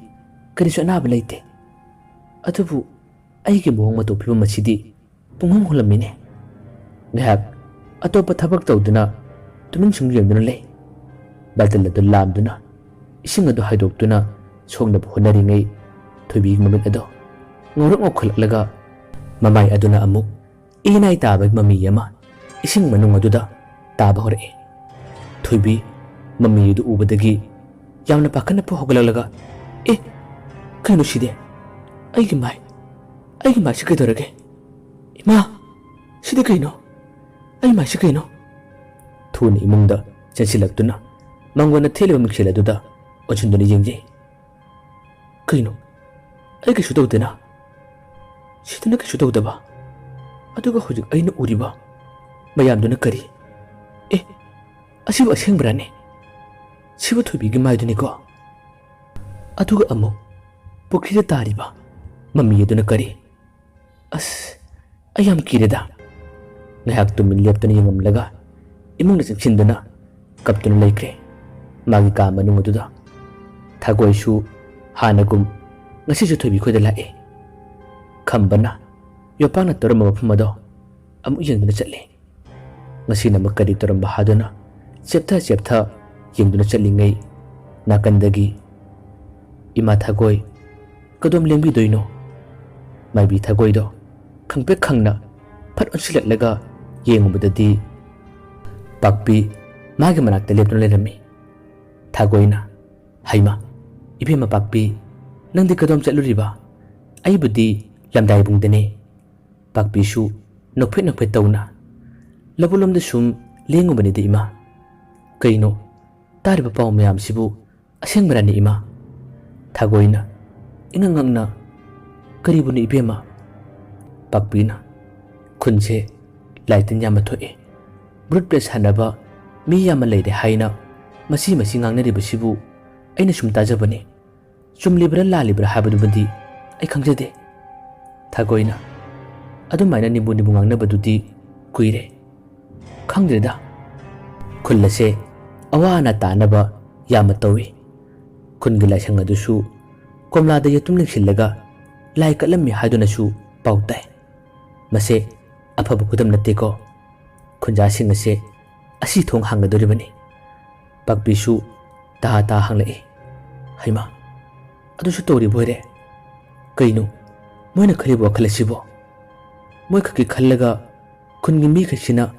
ꯀꯔꯤꯁꯨ ꯑꯅꯥꯕ ꯂꯩꯇꯦ꯫ ꯑꯗꯨꯕꯨ ꯑꯩꯒꯤ ꯃꯑꯣꯡ ꯃꯇꯧ ꯐꯤꯕꯝ ꯑꯁꯤꯗꯤ ꯄꯨꯡꯍꯣꯡ ꯍꯣꯡꯂꯝꯃꯤꯅꯦ"꯫ ꯉꯥꯏꯍꯥꯛ ꯑꯇꯣꯞꯄ ꯊꯕꯛ ꯇꯧꯗꯨꯅ ꯇꯨꯃꯤꯟ ꯁꯨꯝ ꯌꯦꯡꯗꯨꯅ ꯂꯩ꯫ ꯕꯥꯜꯇꯤꯟ ꯑꯗꯨ ꯂꯥꯝꯗꯨꯅ ꯏꯁꯤꯡ ꯑꯗꯨ ꯍꯥꯏꯗꯣꯛꯇꯨꯅ ꯁꯣꯛꯅꯕ ꯍꯣꯠꯅꯔꯤꯉꯩ ꯊꯣꯏꯕꯤꯒꯤ ꯃꯃꯤꯠ ꯑꯗꯣ ꯉꯧꯔꯛ ꯉꯧꯈꯠꯂꯛꯂꯒ ꯃꯃꯥꯏ ꯑꯗꯨꯅ ꯑꯃꯨꯛ ꯏꯅꯥꯏ ꯇꯥꯕꯒꯤ ꯃꯃꯤ ꯑꯃ ꯏꯁꯤꯡ ꯃꯅꯨꯡ ꯑꯗꯨꯗ ꯇꯥꯕ ꯍꯧꯔꯛꯏ꯫ ꯊꯣꯏꯕꯤ ꯃꯃꯤ ꯑꯗꯨ ꯎꯕꯗꯒꯤ ꯌꯥꯝꯅ ꯄꯥꯈꯠꯅ ꯐꯨ ꯍꯧꯒꯠꯂꯛꯂꯒ, "ꯑꯦ, ꯀꯩꯅꯣ ꯁꯤꯗꯤ? ꯑꯩꯒꯤ ꯃꯥꯏ, ꯑꯩꯒꯤ ꯃꯥꯏꯁꯤ ꯀꯩꯗꯧꯔꯒꯦ? ꯏꯃꯥ, ꯁꯤꯗꯤ ꯀꯩꯅꯣ? ꯑꯩ ꯃꯥꯏꯁꯤ ꯀꯩꯅꯣ?" ꯊꯨꯅ ꯏꯃꯨꯡꯗ ꯆꯦꯟꯁꯤꯜꯂꯛꯇꯨꯅ ꯃꯉꯣꯟꯗ ꯊꯦꯠꯂꯤꯕ ꯃꯤꯡꯁꯦꯜ ꯑꯗꯨꯗ ꯑꯣꯟꯁꯤꯟꯗꯨꯅ ꯌꯦꯡꯖꯩ꯫ "ꯀꯩꯅꯣ? ꯑꯩ ꯀꯩꯁꯨ ꯇꯧꯗꯦꯅ? ꯁꯤꯗꯅ ꯀꯩꯁꯨ ꯇꯧꯗꯕ, ꯑꯗꯨꯒ ꯍꯧꯖꯤꯛ ꯑꯩꯅ ꯎꯔꯤꯕ ꯃꯌꯥꯝꯗꯨꯅ ꯀꯔꯤ? ꯑꯦ, ꯑꯁꯤꯕꯨ ꯑꯁꯦꯡꯕ꯭ꯔꯥꯅꯦ? ꯁꯤꯕꯨ ꯊꯣꯏꯕꯤꯒꯤ ꯃꯥꯏꯗꯨꯅꯤꯀꯣ?" ꯑꯗꯨꯒ ꯑꯃꯨꯛ ꯄꯨꯈ꯭ꯔꯤꯗ ꯇꯥꯔꯤꯕ ꯃꯃꯤ ꯑꯗꯨꯅ ꯀꯔꯤ? "ꯑꯁ, ꯑꯩ ꯌꯥꯝ ꯀꯤꯔꯦꯗ"꯫ ꯉꯥꯏꯍꯥꯛ ꯇꯨꯃꯤꯟ ꯂꯦꯞꯇꯅ ꯌꯦꯡꯉꯝꯂꯒ ꯏꯃꯨꯡꯗ ꯆꯪꯁꯤꯟꯗꯨꯅ ꯀꯞꯇꯨꯅ ꯂꯩꯈ꯭ꯔꯦ꯫ ꯃꯥꯒꯤ ꯀꯥ ꯃꯅꯨꯡ ꯑꯗꯨꯗ ꯊꯥꯒꯣꯏꯁꯨ ꯍꯥꯟꯅꯒꯨꯝ ꯉꯁꯤꯁꯨ ꯊꯣꯏꯕꯤ ꯈꯣꯏꯗ ꯂꯥꯛꯑꯦ꯫ ꯈꯝꯕꯅ ꯌꯣꯄꯥꯛꯅ ꯇꯧꯔꯝꯕ ꯃꯐꯝ ꯑꯗꯣ ꯑꯃꯨꯛ ꯌꯦꯡꯗꯨꯅ ꯆꯠꯂꯦ꯫ ꯉꯁꯤꯅ ꯑꯃꯨꯛ ꯀꯔꯤ ꯇꯧꯔꯝꯕ ꯍꯥꯏꯗꯨꯅ ꯆꯦꯞꯊ ꯆꯦꯞꯊ ꯌꯦꯡꯗꯨꯅ ꯆꯠꯂꯤꯉꯩ, ꯅꯥꯀꯟꯗꯒꯤ, "ꯏꯃꯥ ꯊꯥꯒꯣꯏ, ꯀꯗꯣꯝ ꯂꯦꯡꯕꯤꯗꯣꯏꯅꯣ?" ꯃꯥꯏꯕꯤ ꯊꯥꯒꯣꯏꯗꯣ ꯈꯪꯄ꯭ꯔꯦꯛ ꯈꯪꯅ ꯐꯠ ꯑꯣꯟꯁꯤꯜꯂꯛꯂꯒ ꯌꯦꯡꯉꯨꯕꯗꯗꯤ, ꯄꯥꯛꯄꯤ ꯃꯥꯒꯤ ꯃꯅꯥꯛꯇ ꯂꯦꯞꯇꯨꯅ ꯂꯩꯔꯝꯃꯤ꯫ ꯊꯥꯒꯣꯏꯅ, "ꯍꯩꯃꯥ, ꯏꯕꯦꯝꯃ ꯄꯥꯛꯄꯤ, ꯅꯪꯗꯤ ꯀꯗꯣꯝ ꯆꯠꯂꯨꯔꯤꯕ? ꯑꯩꯕꯨꯗꯤ ꯂꯝꯗꯥꯏꯕꯨꯡꯗꯅꯦ꯫" ꯄꯥꯛꯄꯤꯁꯨ ꯅꯣꯛꯐꯦꯠ ꯅꯣꯛꯐꯦꯠ ꯇꯧꯅ, "ꯂꯧꯕꯨꯛꯂꯣꯝꯗ ꯁꯨꯝ ꯂꯦꯡꯉꯨꯕꯅꯤꯗ ꯏꯃꯥ꯫" "ꯀꯩꯅꯣ, ꯇꯥꯔꯤꯕ ꯄꯥꯎ ꯃꯌꯥꯝꯁꯤꯕꯨ ꯑꯁꯦꯡꯕꯔꯥꯅꯤ ꯏꯃꯥ?" ꯊꯥꯒꯣꯏꯅ ꯏꯉꯛ ꯉꯛꯅ, "ꯀꯔꯤꯕꯨꯅꯣ ꯏꯕꯦꯝꯃ?" ꯄꯥꯛꯄꯤꯅ, "ꯈꯨꯟꯁꯦ ꯂꯥꯏ ꯇꯤꯟ ꯌꯥꯝꯅ ꯊꯣꯛꯑꯦ꯫ ꯕ꯭ꯔꯨꯠ ꯄ꯭ꯂꯦ ꯁꯥꯟꯅꯕ ꯃꯤ ꯌꯥꯝꯅ ꯂꯩꯔꯦ ꯍꯥꯏꯅ ꯃꯁꯤ ꯃꯁꯤ ꯉꯥꯡꯅꯔꯤꯕꯁꯤꯕꯨ ꯑꯩꯅ ꯁꯨꯝ ꯇꯥꯖꯕꯅꯤ꯫ ꯆꯨꯝꯂꯤꯕ꯭ꯔꯥ ꯂꯥꯜꯂꯤꯕ꯭ꯔꯥ ꯍꯥꯏꯕꯗꯨꯃꯗꯤ ꯑꯩ ꯈꯪꯖꯗꯦ꯫" ꯊꯥꯒꯣꯏꯅ, "ꯑꯗꯨꯃꯥꯏꯅ ꯅꯤꯝꯕꯨ ꯅꯤꯝꯕꯨ ꯉꯥꯡꯅꯕꯗꯨꯗꯤ ꯀꯨꯏꯔꯦ꯫ ꯈꯪꯗ꯭ꯔꯦꯗ꯫ ꯈꯨꯜ ꯑꯁꯦ ꯑꯋꯥ ꯑꯅꯥ ꯇꯥꯅꯕ ꯌꯥꯝꯅ ꯇꯧꯏ꯫ ꯈꯨꯟꯒꯤ ꯂꯥꯏꯁꯪ ꯑꯗꯨꯁꯨ ꯀꯣꯝꯂꯥꯗ ꯌꯦꯇꯨꯝ ꯂꯦꯡꯁꯤꯜꯂꯒ ꯂꯥꯏ ꯀꯠꯂꯝꯃꯤ ꯍꯥꯏꯗꯨꯅꯁꯨ ꯄꯥꯎ ꯇꯥꯏ꯫ ꯃꯁꯦ ꯑꯐꯕ ꯈꯨꯗꯝ ꯅꯠꯇꯦꯀꯣ꯫ ꯈꯨꯟꯖꯥꯁꯤꯡ ꯑꯁꯦ ꯑꯁꯤ ꯊꯣꯡ ꯍꯥꯡꯒꯗꯧꯔꯤꯕꯅꯤ꯫" ꯄꯥꯛꯄꯤꯁꯨ ꯇꯥ ꯇꯥ ꯍꯪꯂꯛꯏ, "ꯍꯩꯃꯥ, ꯑꯗꯨꯁꯨ ꯇꯧꯔꯤꯕ ꯑꯣꯏꯔꯦ? ꯀꯩꯅꯣ ꯃꯣꯏꯅ ꯈꯜꯂꯤꯕ ꯋꯥꯈꯜ ꯑꯁꯤꯕꯣ? ꯃꯣꯏ ꯈꯛꯀꯤ ꯈꯜꯂꯒ ꯈꯨꯟꯒꯤ ꯃꯤꯈꯩꯁꯤꯅ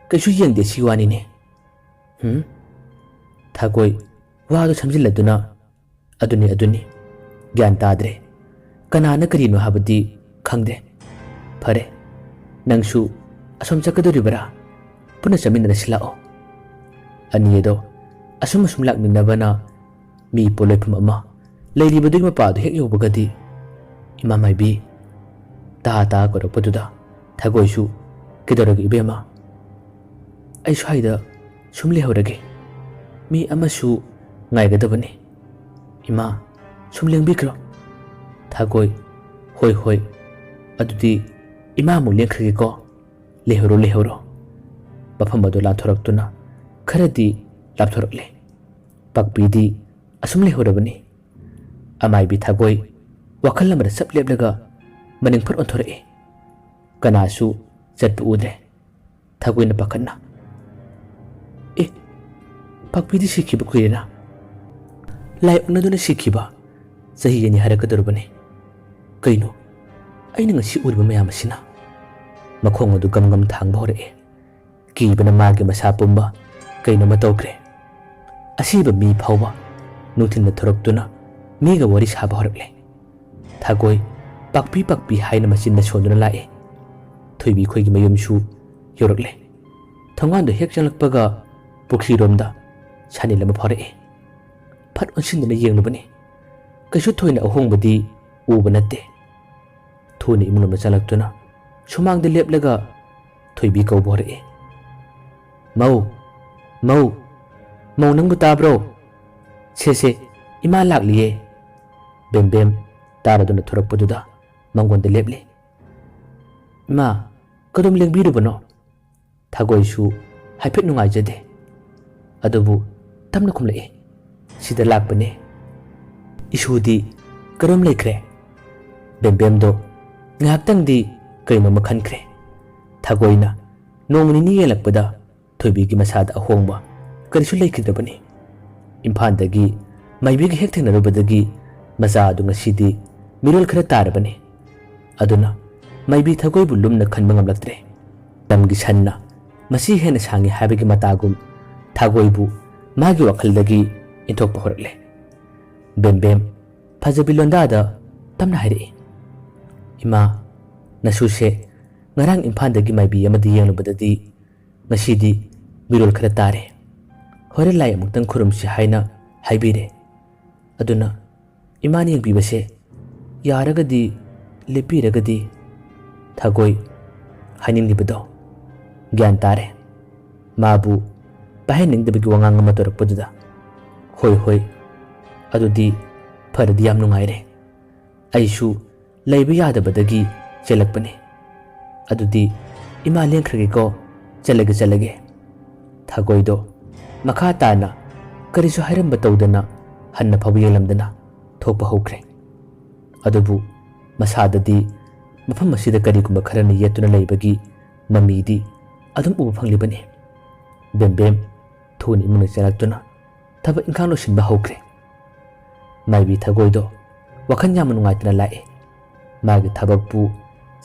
ꯀꯩꯁꯨ ꯌꯦꯡꯗꯦ ꯁꯤ ꯋꯥꯅꯤꯅꯦ꯫" ꯍꯨꯝ? ꯊꯥꯒꯣꯏ ꯋꯥꯗꯨ ꯁꯝꯖꯤꯜꯂꯗꯨꯅ, "ꯑꯗꯨꯅꯤ, ꯑꯗꯨꯅꯤ꯫ ꯒ꯭ꯌꯥꯟ ꯇꯥꯗ꯭ꯔꯦ꯫ ꯀꯅꯥꯅ ꯀꯔꯤꯅꯣ ꯍꯥꯏꯕꯗꯤ ꯈꯪꯗꯦ꯫ ꯐꯔꯦ, ꯅꯪꯁꯨ ꯑꯁꯣꯝ ꯆꯠꯀꯗꯧꯔꯤꯕꯔꯥ? ꯄꯨꯟꯅ ꯆꯠꯃꯤꯟꯅꯔꯁꯤ ꯂꯥꯛꯑꯣ꯫" ꯑꯅꯤ ꯑꯗꯣ ꯑꯁꯨꯝ ꯑꯁꯨꯝ ꯂꯥꯛꯃꯤꯟꯅꯕꯅ ꯃꯤ ꯄꯣꯂꯣꯏꯐꯝ ꯑꯃ ꯂꯩꯔꯤꯕꯗꯨꯒꯤ ꯃꯄꯥꯗꯨ ꯍꯦꯛ ꯌꯧꯕꯒꯗꯤ, "ꯏꯃꯥ ꯃꯥꯏꯕꯤ꯫" ꯇꯥ ꯇꯥ ꯀꯧꯔꯛꯄꯗꯨꯗ ꯊꯥꯒꯣꯏꯁꯨ, "ꯀꯩꯗꯧꯔꯒꯦ ꯏꯕꯦꯝꯃ?" "ꯑꯩ ꯁ꯭ꯋꯥꯏꯗ ꯁꯨꯝ ꯂꯩꯍꯧꯔꯒꯦ꯫ ꯃꯤ ꯑꯃꯁꯨ ꯉꯥꯏꯒꯗꯕꯅꯤ꯫" "ꯏꯃꯥ, ꯁꯨꯝ ꯂꯦꯡꯕꯤꯈ꯭ꯔꯣ꯫" ꯊꯥꯒꯣꯏ, "ꯍꯣꯏ, ꯍꯣꯏ꯫ ꯑꯗꯨꯗꯤ ꯏꯃꯥ ꯑꯃꯨꯛ ꯂꯦꯡꯈ꯭ꯔꯒꯦꯀꯣ꯫ ꯂꯩꯍꯧꯔꯣ, ꯂꯩꯍꯧꯔꯣ꯫" ꯃꯐꯝ ꯑꯗꯨ ꯂꯥꯟꯊꯣꯔꯛꯇꯨꯅ ꯈꯔꯗꯤ ꯂꯥꯞꯊꯣꯔꯛꯂꯦ꯫ ꯄꯥꯛꯄꯤꯗꯤ ꯑꯁꯨꯝ ꯂꯩꯍꯧꯔꯕꯅꯤ꯫ ꯑꯃꯥꯏꯕꯤ ꯊꯥꯒꯣꯏ ꯋꯥꯈꯜ ꯑꯃꯗ ꯆꯞ ꯂꯦꯞꯂꯒ ꯃꯅꯤꯡ ꯐꯠ ꯑꯣꯟꯊꯣꯔꯛꯏ꯫ ꯀꯅꯥꯁꯨ ꯆꯠꯄ ꯎꯗ꯭ꯔꯦ꯫ ꯊꯥꯒꯣꯏꯅ ꯄꯥꯈꯠꯅ, "ꯑꯦ, ꯄꯥꯛꯄꯤꯗꯤ ꯁꯤꯈꯤꯕ ꯀꯨꯏꯔꯦꯅ꯫ ꯂꯥꯏ ꯑꯣꯛꯅꯗꯨꯅ ꯁꯤꯈꯤꯕ ꯆꯍꯤ ꯑꯅꯤ ꯍꯥꯏꯔꯛꯀꯗꯧꯔꯕꯅꯤ꯫ ꯀꯩꯅꯣ ꯑꯩꯅ ꯉꯁꯤ ꯎꯔꯤꯕ ꯃꯌꯥꯝ ꯑꯁꯤꯅ?" ꯃꯈꯣꯡ ꯑꯗꯨ ꯒꯝ ꯒꯝ ꯊꯥꯡꯕ ꯍꯧꯔꯛꯑꯦ꯫ ꯀꯤꯕꯅ ꯃꯥꯒꯤ ꯃꯁꯥ ꯄꯨꯝꯕ ꯀꯩꯅꯣꯝꯃ ꯇꯧꯈ꯭ꯔꯦ꯫ ꯑꯁꯤꯕ ꯃꯤ ꯐꯥꯎꯕ ꯅꯨꯡꯊꯤꯜꯗ ꯊꯣꯔꯛꯇꯨꯅ ꯃꯤꯒ ꯋꯥꯔꯤ ꯁꯥꯕ ꯍꯧꯔꯛꯂꯦ꯫ ꯊꯥꯒꯣꯏ ꯄꯥꯛꯄꯤ ꯄꯥꯛꯄꯤ ꯍꯥꯏꯅ ꯃꯆꯤꯟꯗ ꯁꯣꯟꯗꯨꯅ ꯂꯥꯛꯑꯦ꯫ ꯊꯣꯏꯕꯤ ꯈꯣꯏꯒꯤ ꯃꯌꯨꯝꯁꯨ ꯌꯧꯔꯛꯂꯦ꯫ ꯊꯣꯡꯒꯥꯟꯗꯣ ꯍꯦꯛ ꯆꯪꯂꯛꯄꯒ ꯄꯨꯈ꯭ꯔꯤꯔꯣꯝꯗ ꯁꯥꯅꯤꯜ ꯑꯃ ꯐꯥꯎꯔꯛꯑꯦ꯫ ꯐꯠ ꯑꯣꯟꯁꯤꯟꯗꯨꯅ ꯌꯦꯡꯂꯨꯕꯅꯤ꯫ ꯀꯩꯁꯨ ꯊꯣꯏꯅ ꯑꯍꯣꯡꯕꯗꯤ ꯎꯕ ꯅꯠꯇꯦ꯫ ꯊꯨꯅ ꯏꯃꯨꯡ ꯑꯃ ꯆꯪꯂꯛꯇꯨꯅ ꯁꯨꯃꯥꯡꯗ ꯂꯦꯞꯂꯒ ꯊꯣꯏꯕꯤ ꯀꯧꯕ ꯍꯧꯔꯛꯑꯦ꯫ "ꯃꯧ, ꯃꯧ, ꯃꯧ ꯅꯪꯕꯨ ꯇꯥꯕ꯭ꯔꯣ? ꯁꯦ, ꯁꯦ, ꯏꯃꯥ ꯂꯥꯛꯂꯤꯌꯦ꯫" ꯕꯦꯝꯕꯦꯝ ꯇꯥꯔꯗꯨꯅ ꯊꯣꯔꯛꯄꯗꯨꯗ ꯃꯉꯣꯟꯗ ꯂꯦꯞꯂꯦ꯫ "ꯏꯃꯥ, ꯀꯗꯣꯝ ꯂꯦꯡꯕꯤꯔꯨꯕꯅꯣ?" ꯊꯥꯒꯣꯏꯁꯨ ꯍꯥꯏꯐꯦꯠ ꯅꯨꯡꯉꯥꯏꯖꯗꯦ꯫ ꯑꯗꯨꯕꯨ ꯇꯞꯅ ꯈꯨꯝꯂꯛꯏ, "ꯁꯤꯗ ꯂꯥꯛꯄꯅꯦ꯫" "ꯏꯁꯨꯗꯤ ꯀꯔꯝ ꯂꯩꯈ꯭ꯔꯦ?" ꯕꯦꯝꯕꯦꯝꯗꯣ ꯉꯥꯏꯍꯥꯛꯇꯪꯗꯤ ꯀꯩꯅꯣꯝꯃ ꯈꯟꯈ꯭ꯔꯦ꯫ ꯊꯥꯒꯣꯏꯅ ꯅꯣꯡꯃ ꯅꯤꯅꯤ ꯌꯦꯡꯂꯛꯄꯗ ꯊꯣꯏꯕꯤꯒꯤ ꯃꯁꯥꯗ ꯑꯍꯣꯡꯕ ꯀꯔꯤꯁꯨ ꯂꯩꯈꯤꯗ꯭ꯔꯕꯅꯤ꯫ ꯏꯝꯐꯥꯜꯗꯒꯤ ꯃꯥꯏꯕꯤꯒ ꯍꯦꯛ ꯊꯦꯡꯅꯔꯨꯕꯗꯒꯤ ꯃꯆꯥ ꯑꯗꯨ ꯉꯁꯤꯗꯤ ꯃꯤꯔꯣꯜ ꯈꯔ ꯇꯥꯔꯕꯅꯤ꯫ ꯑꯗꯨꯅ ꯃꯥꯏꯕꯤ ꯊꯥꯒꯣꯏꯕꯨ ꯂꯨꯝꯅ ꯈꯟꯕ ꯉꯝꯂꯛꯇ꯭ꯔꯦ꯫ ꯂꯝꯒꯤ ꯁꯟꯅ ꯃꯁꯤ ꯍꯦꯟꯅ ꯁꯥꯡꯉꯤ ꯍꯥꯏꯕꯒꯤ ꯃꯇꯥꯒꯨꯝ ꯊꯥꯒꯣꯏꯕꯨ ꯃꯥꯒꯤ ꯋꯥꯈꯜꯗꯒꯤ ꯏꯟꯊꯣꯛꯄ ꯍꯧꯔꯛꯂꯦ꯫ ꯕꯦꯝꯕꯦꯝ ꯐꯖꯕꯤ ꯂꯣꯟꯗꯥꯗ ꯇꯞꯅ ꯍꯥꯏꯔꯛꯏ, "ꯏꯃꯥ, ꯅꯁꯨꯁꯦ ꯉꯔꯥꯡ ꯏꯝꯐꯥꯜꯗꯒꯤ ꯃꯥꯏꯕꯤ ꯑꯃꯗ ꯌꯦꯡꯂꯨꯕꯗꯗꯤ ꯉꯁꯤꯗꯤ ꯃꯤꯔꯣꯜ ꯈꯔ ꯇꯥꯔꯦ꯫ ꯍꯣꯔꯦꯟ ꯂꯥꯏ ꯑꯃꯨꯛꯇꯪ ꯈꯨꯔꯨꯝꯁꯤ ꯍꯥꯏꯅ ꯍꯥꯏꯕꯤꯔꯦ꯫ ꯑꯗꯨꯅ ꯏꯃꯥꯅ ꯌꯦꯡꯕꯤꯕꯁꯦ ꯌꯥꯔꯒꯗꯤ ꯂꯦꯞꯄꯤꯔꯒꯗꯤ꯫" ꯊꯥꯒꯣꯏ ꯍꯥꯏꯅꯤꯡꯂꯤꯕꯗꯣ ꯒ꯭ꯌꯥꯟ ꯇꯥꯔꯦ꯫ ꯃꯥꯕꯨ ꯄꯥꯏꯍꯟꯅꯤꯡꯗꯕꯒꯤ ꯋꯥꯉꯥꯡ ꯑꯃ ꯇꯧꯔꯛꯄꯗꯨꯗ, "ꯍꯣꯏ, ꯍꯣꯏ, ꯑꯗꯨꯗꯤ ꯐꯔꯗꯤ ꯌꯥꯝ ꯅꯨꯡꯉꯥꯏꯔꯦ꯫ ꯑꯩꯁꯨ ꯂꯩꯕ ꯌꯥꯗꯕꯗꯒꯤ ꯆꯦꯜꯂꯛꯄꯅꯤ꯫ ꯑꯗꯨꯗꯤ ꯏꯃꯥ ꯂꯦꯡꯈ꯭ꯔꯒꯦꯀꯣ, ꯆꯠꯂꯒꯦ, ꯆꯠꯂꯒꯦ꯫" ꯊꯥꯒꯣꯏꯗꯣ ꯃꯈꯥ ꯇꯥꯅ ꯀꯔꯤꯁꯨ ꯍꯥꯏꯔꯝꯕ ꯇꯧꯗꯅ ꯍꯟꯅ ꯐꯥꯎꯕ ꯌꯦꯡꯂꯝꯗꯅ ꯊꯣꯛꯄ ꯍꯧꯈ꯭ꯔꯦ꯫ ꯑꯗꯨꯕꯨ ꯃꯁꯥꯗꯗꯤ ꯃꯐꯝ ꯑꯁꯤꯗ ꯀꯔꯤꯒꯨꯝꯕ ꯈꯔꯅ ꯌꯦꯠꯇꯨꯅ ꯂꯩꯕꯒꯤ ꯃꯃꯤꯗꯤ ꯑꯗꯨꯝ ꯎꯕ ꯐꯪꯂꯤꯕꯅꯤ꯫ ꯕꯦꯝꯕꯦꯝ ꯊꯨꯅ ꯏꯃꯨꯡꯗ ꯆꯦꯜꯂꯛꯇꯨꯅ ꯊꯕꯛ ꯏꯪꯈꯥꯡ ꯂꯣꯏꯁꯤꯟꯕ ꯍꯧꯈ꯭ꯔꯦ꯫ ꯃꯥꯏꯕꯤ ꯊꯥꯒꯣꯏꯗꯣ ꯋꯥꯈꯜ ꯌꯥꯝꯅ ꯅꯨꯡꯉꯥꯏꯇꯅ ꯂꯥꯛꯑꯦ꯫ ꯃꯥꯒꯤ ꯊꯕꯛꯄꯨ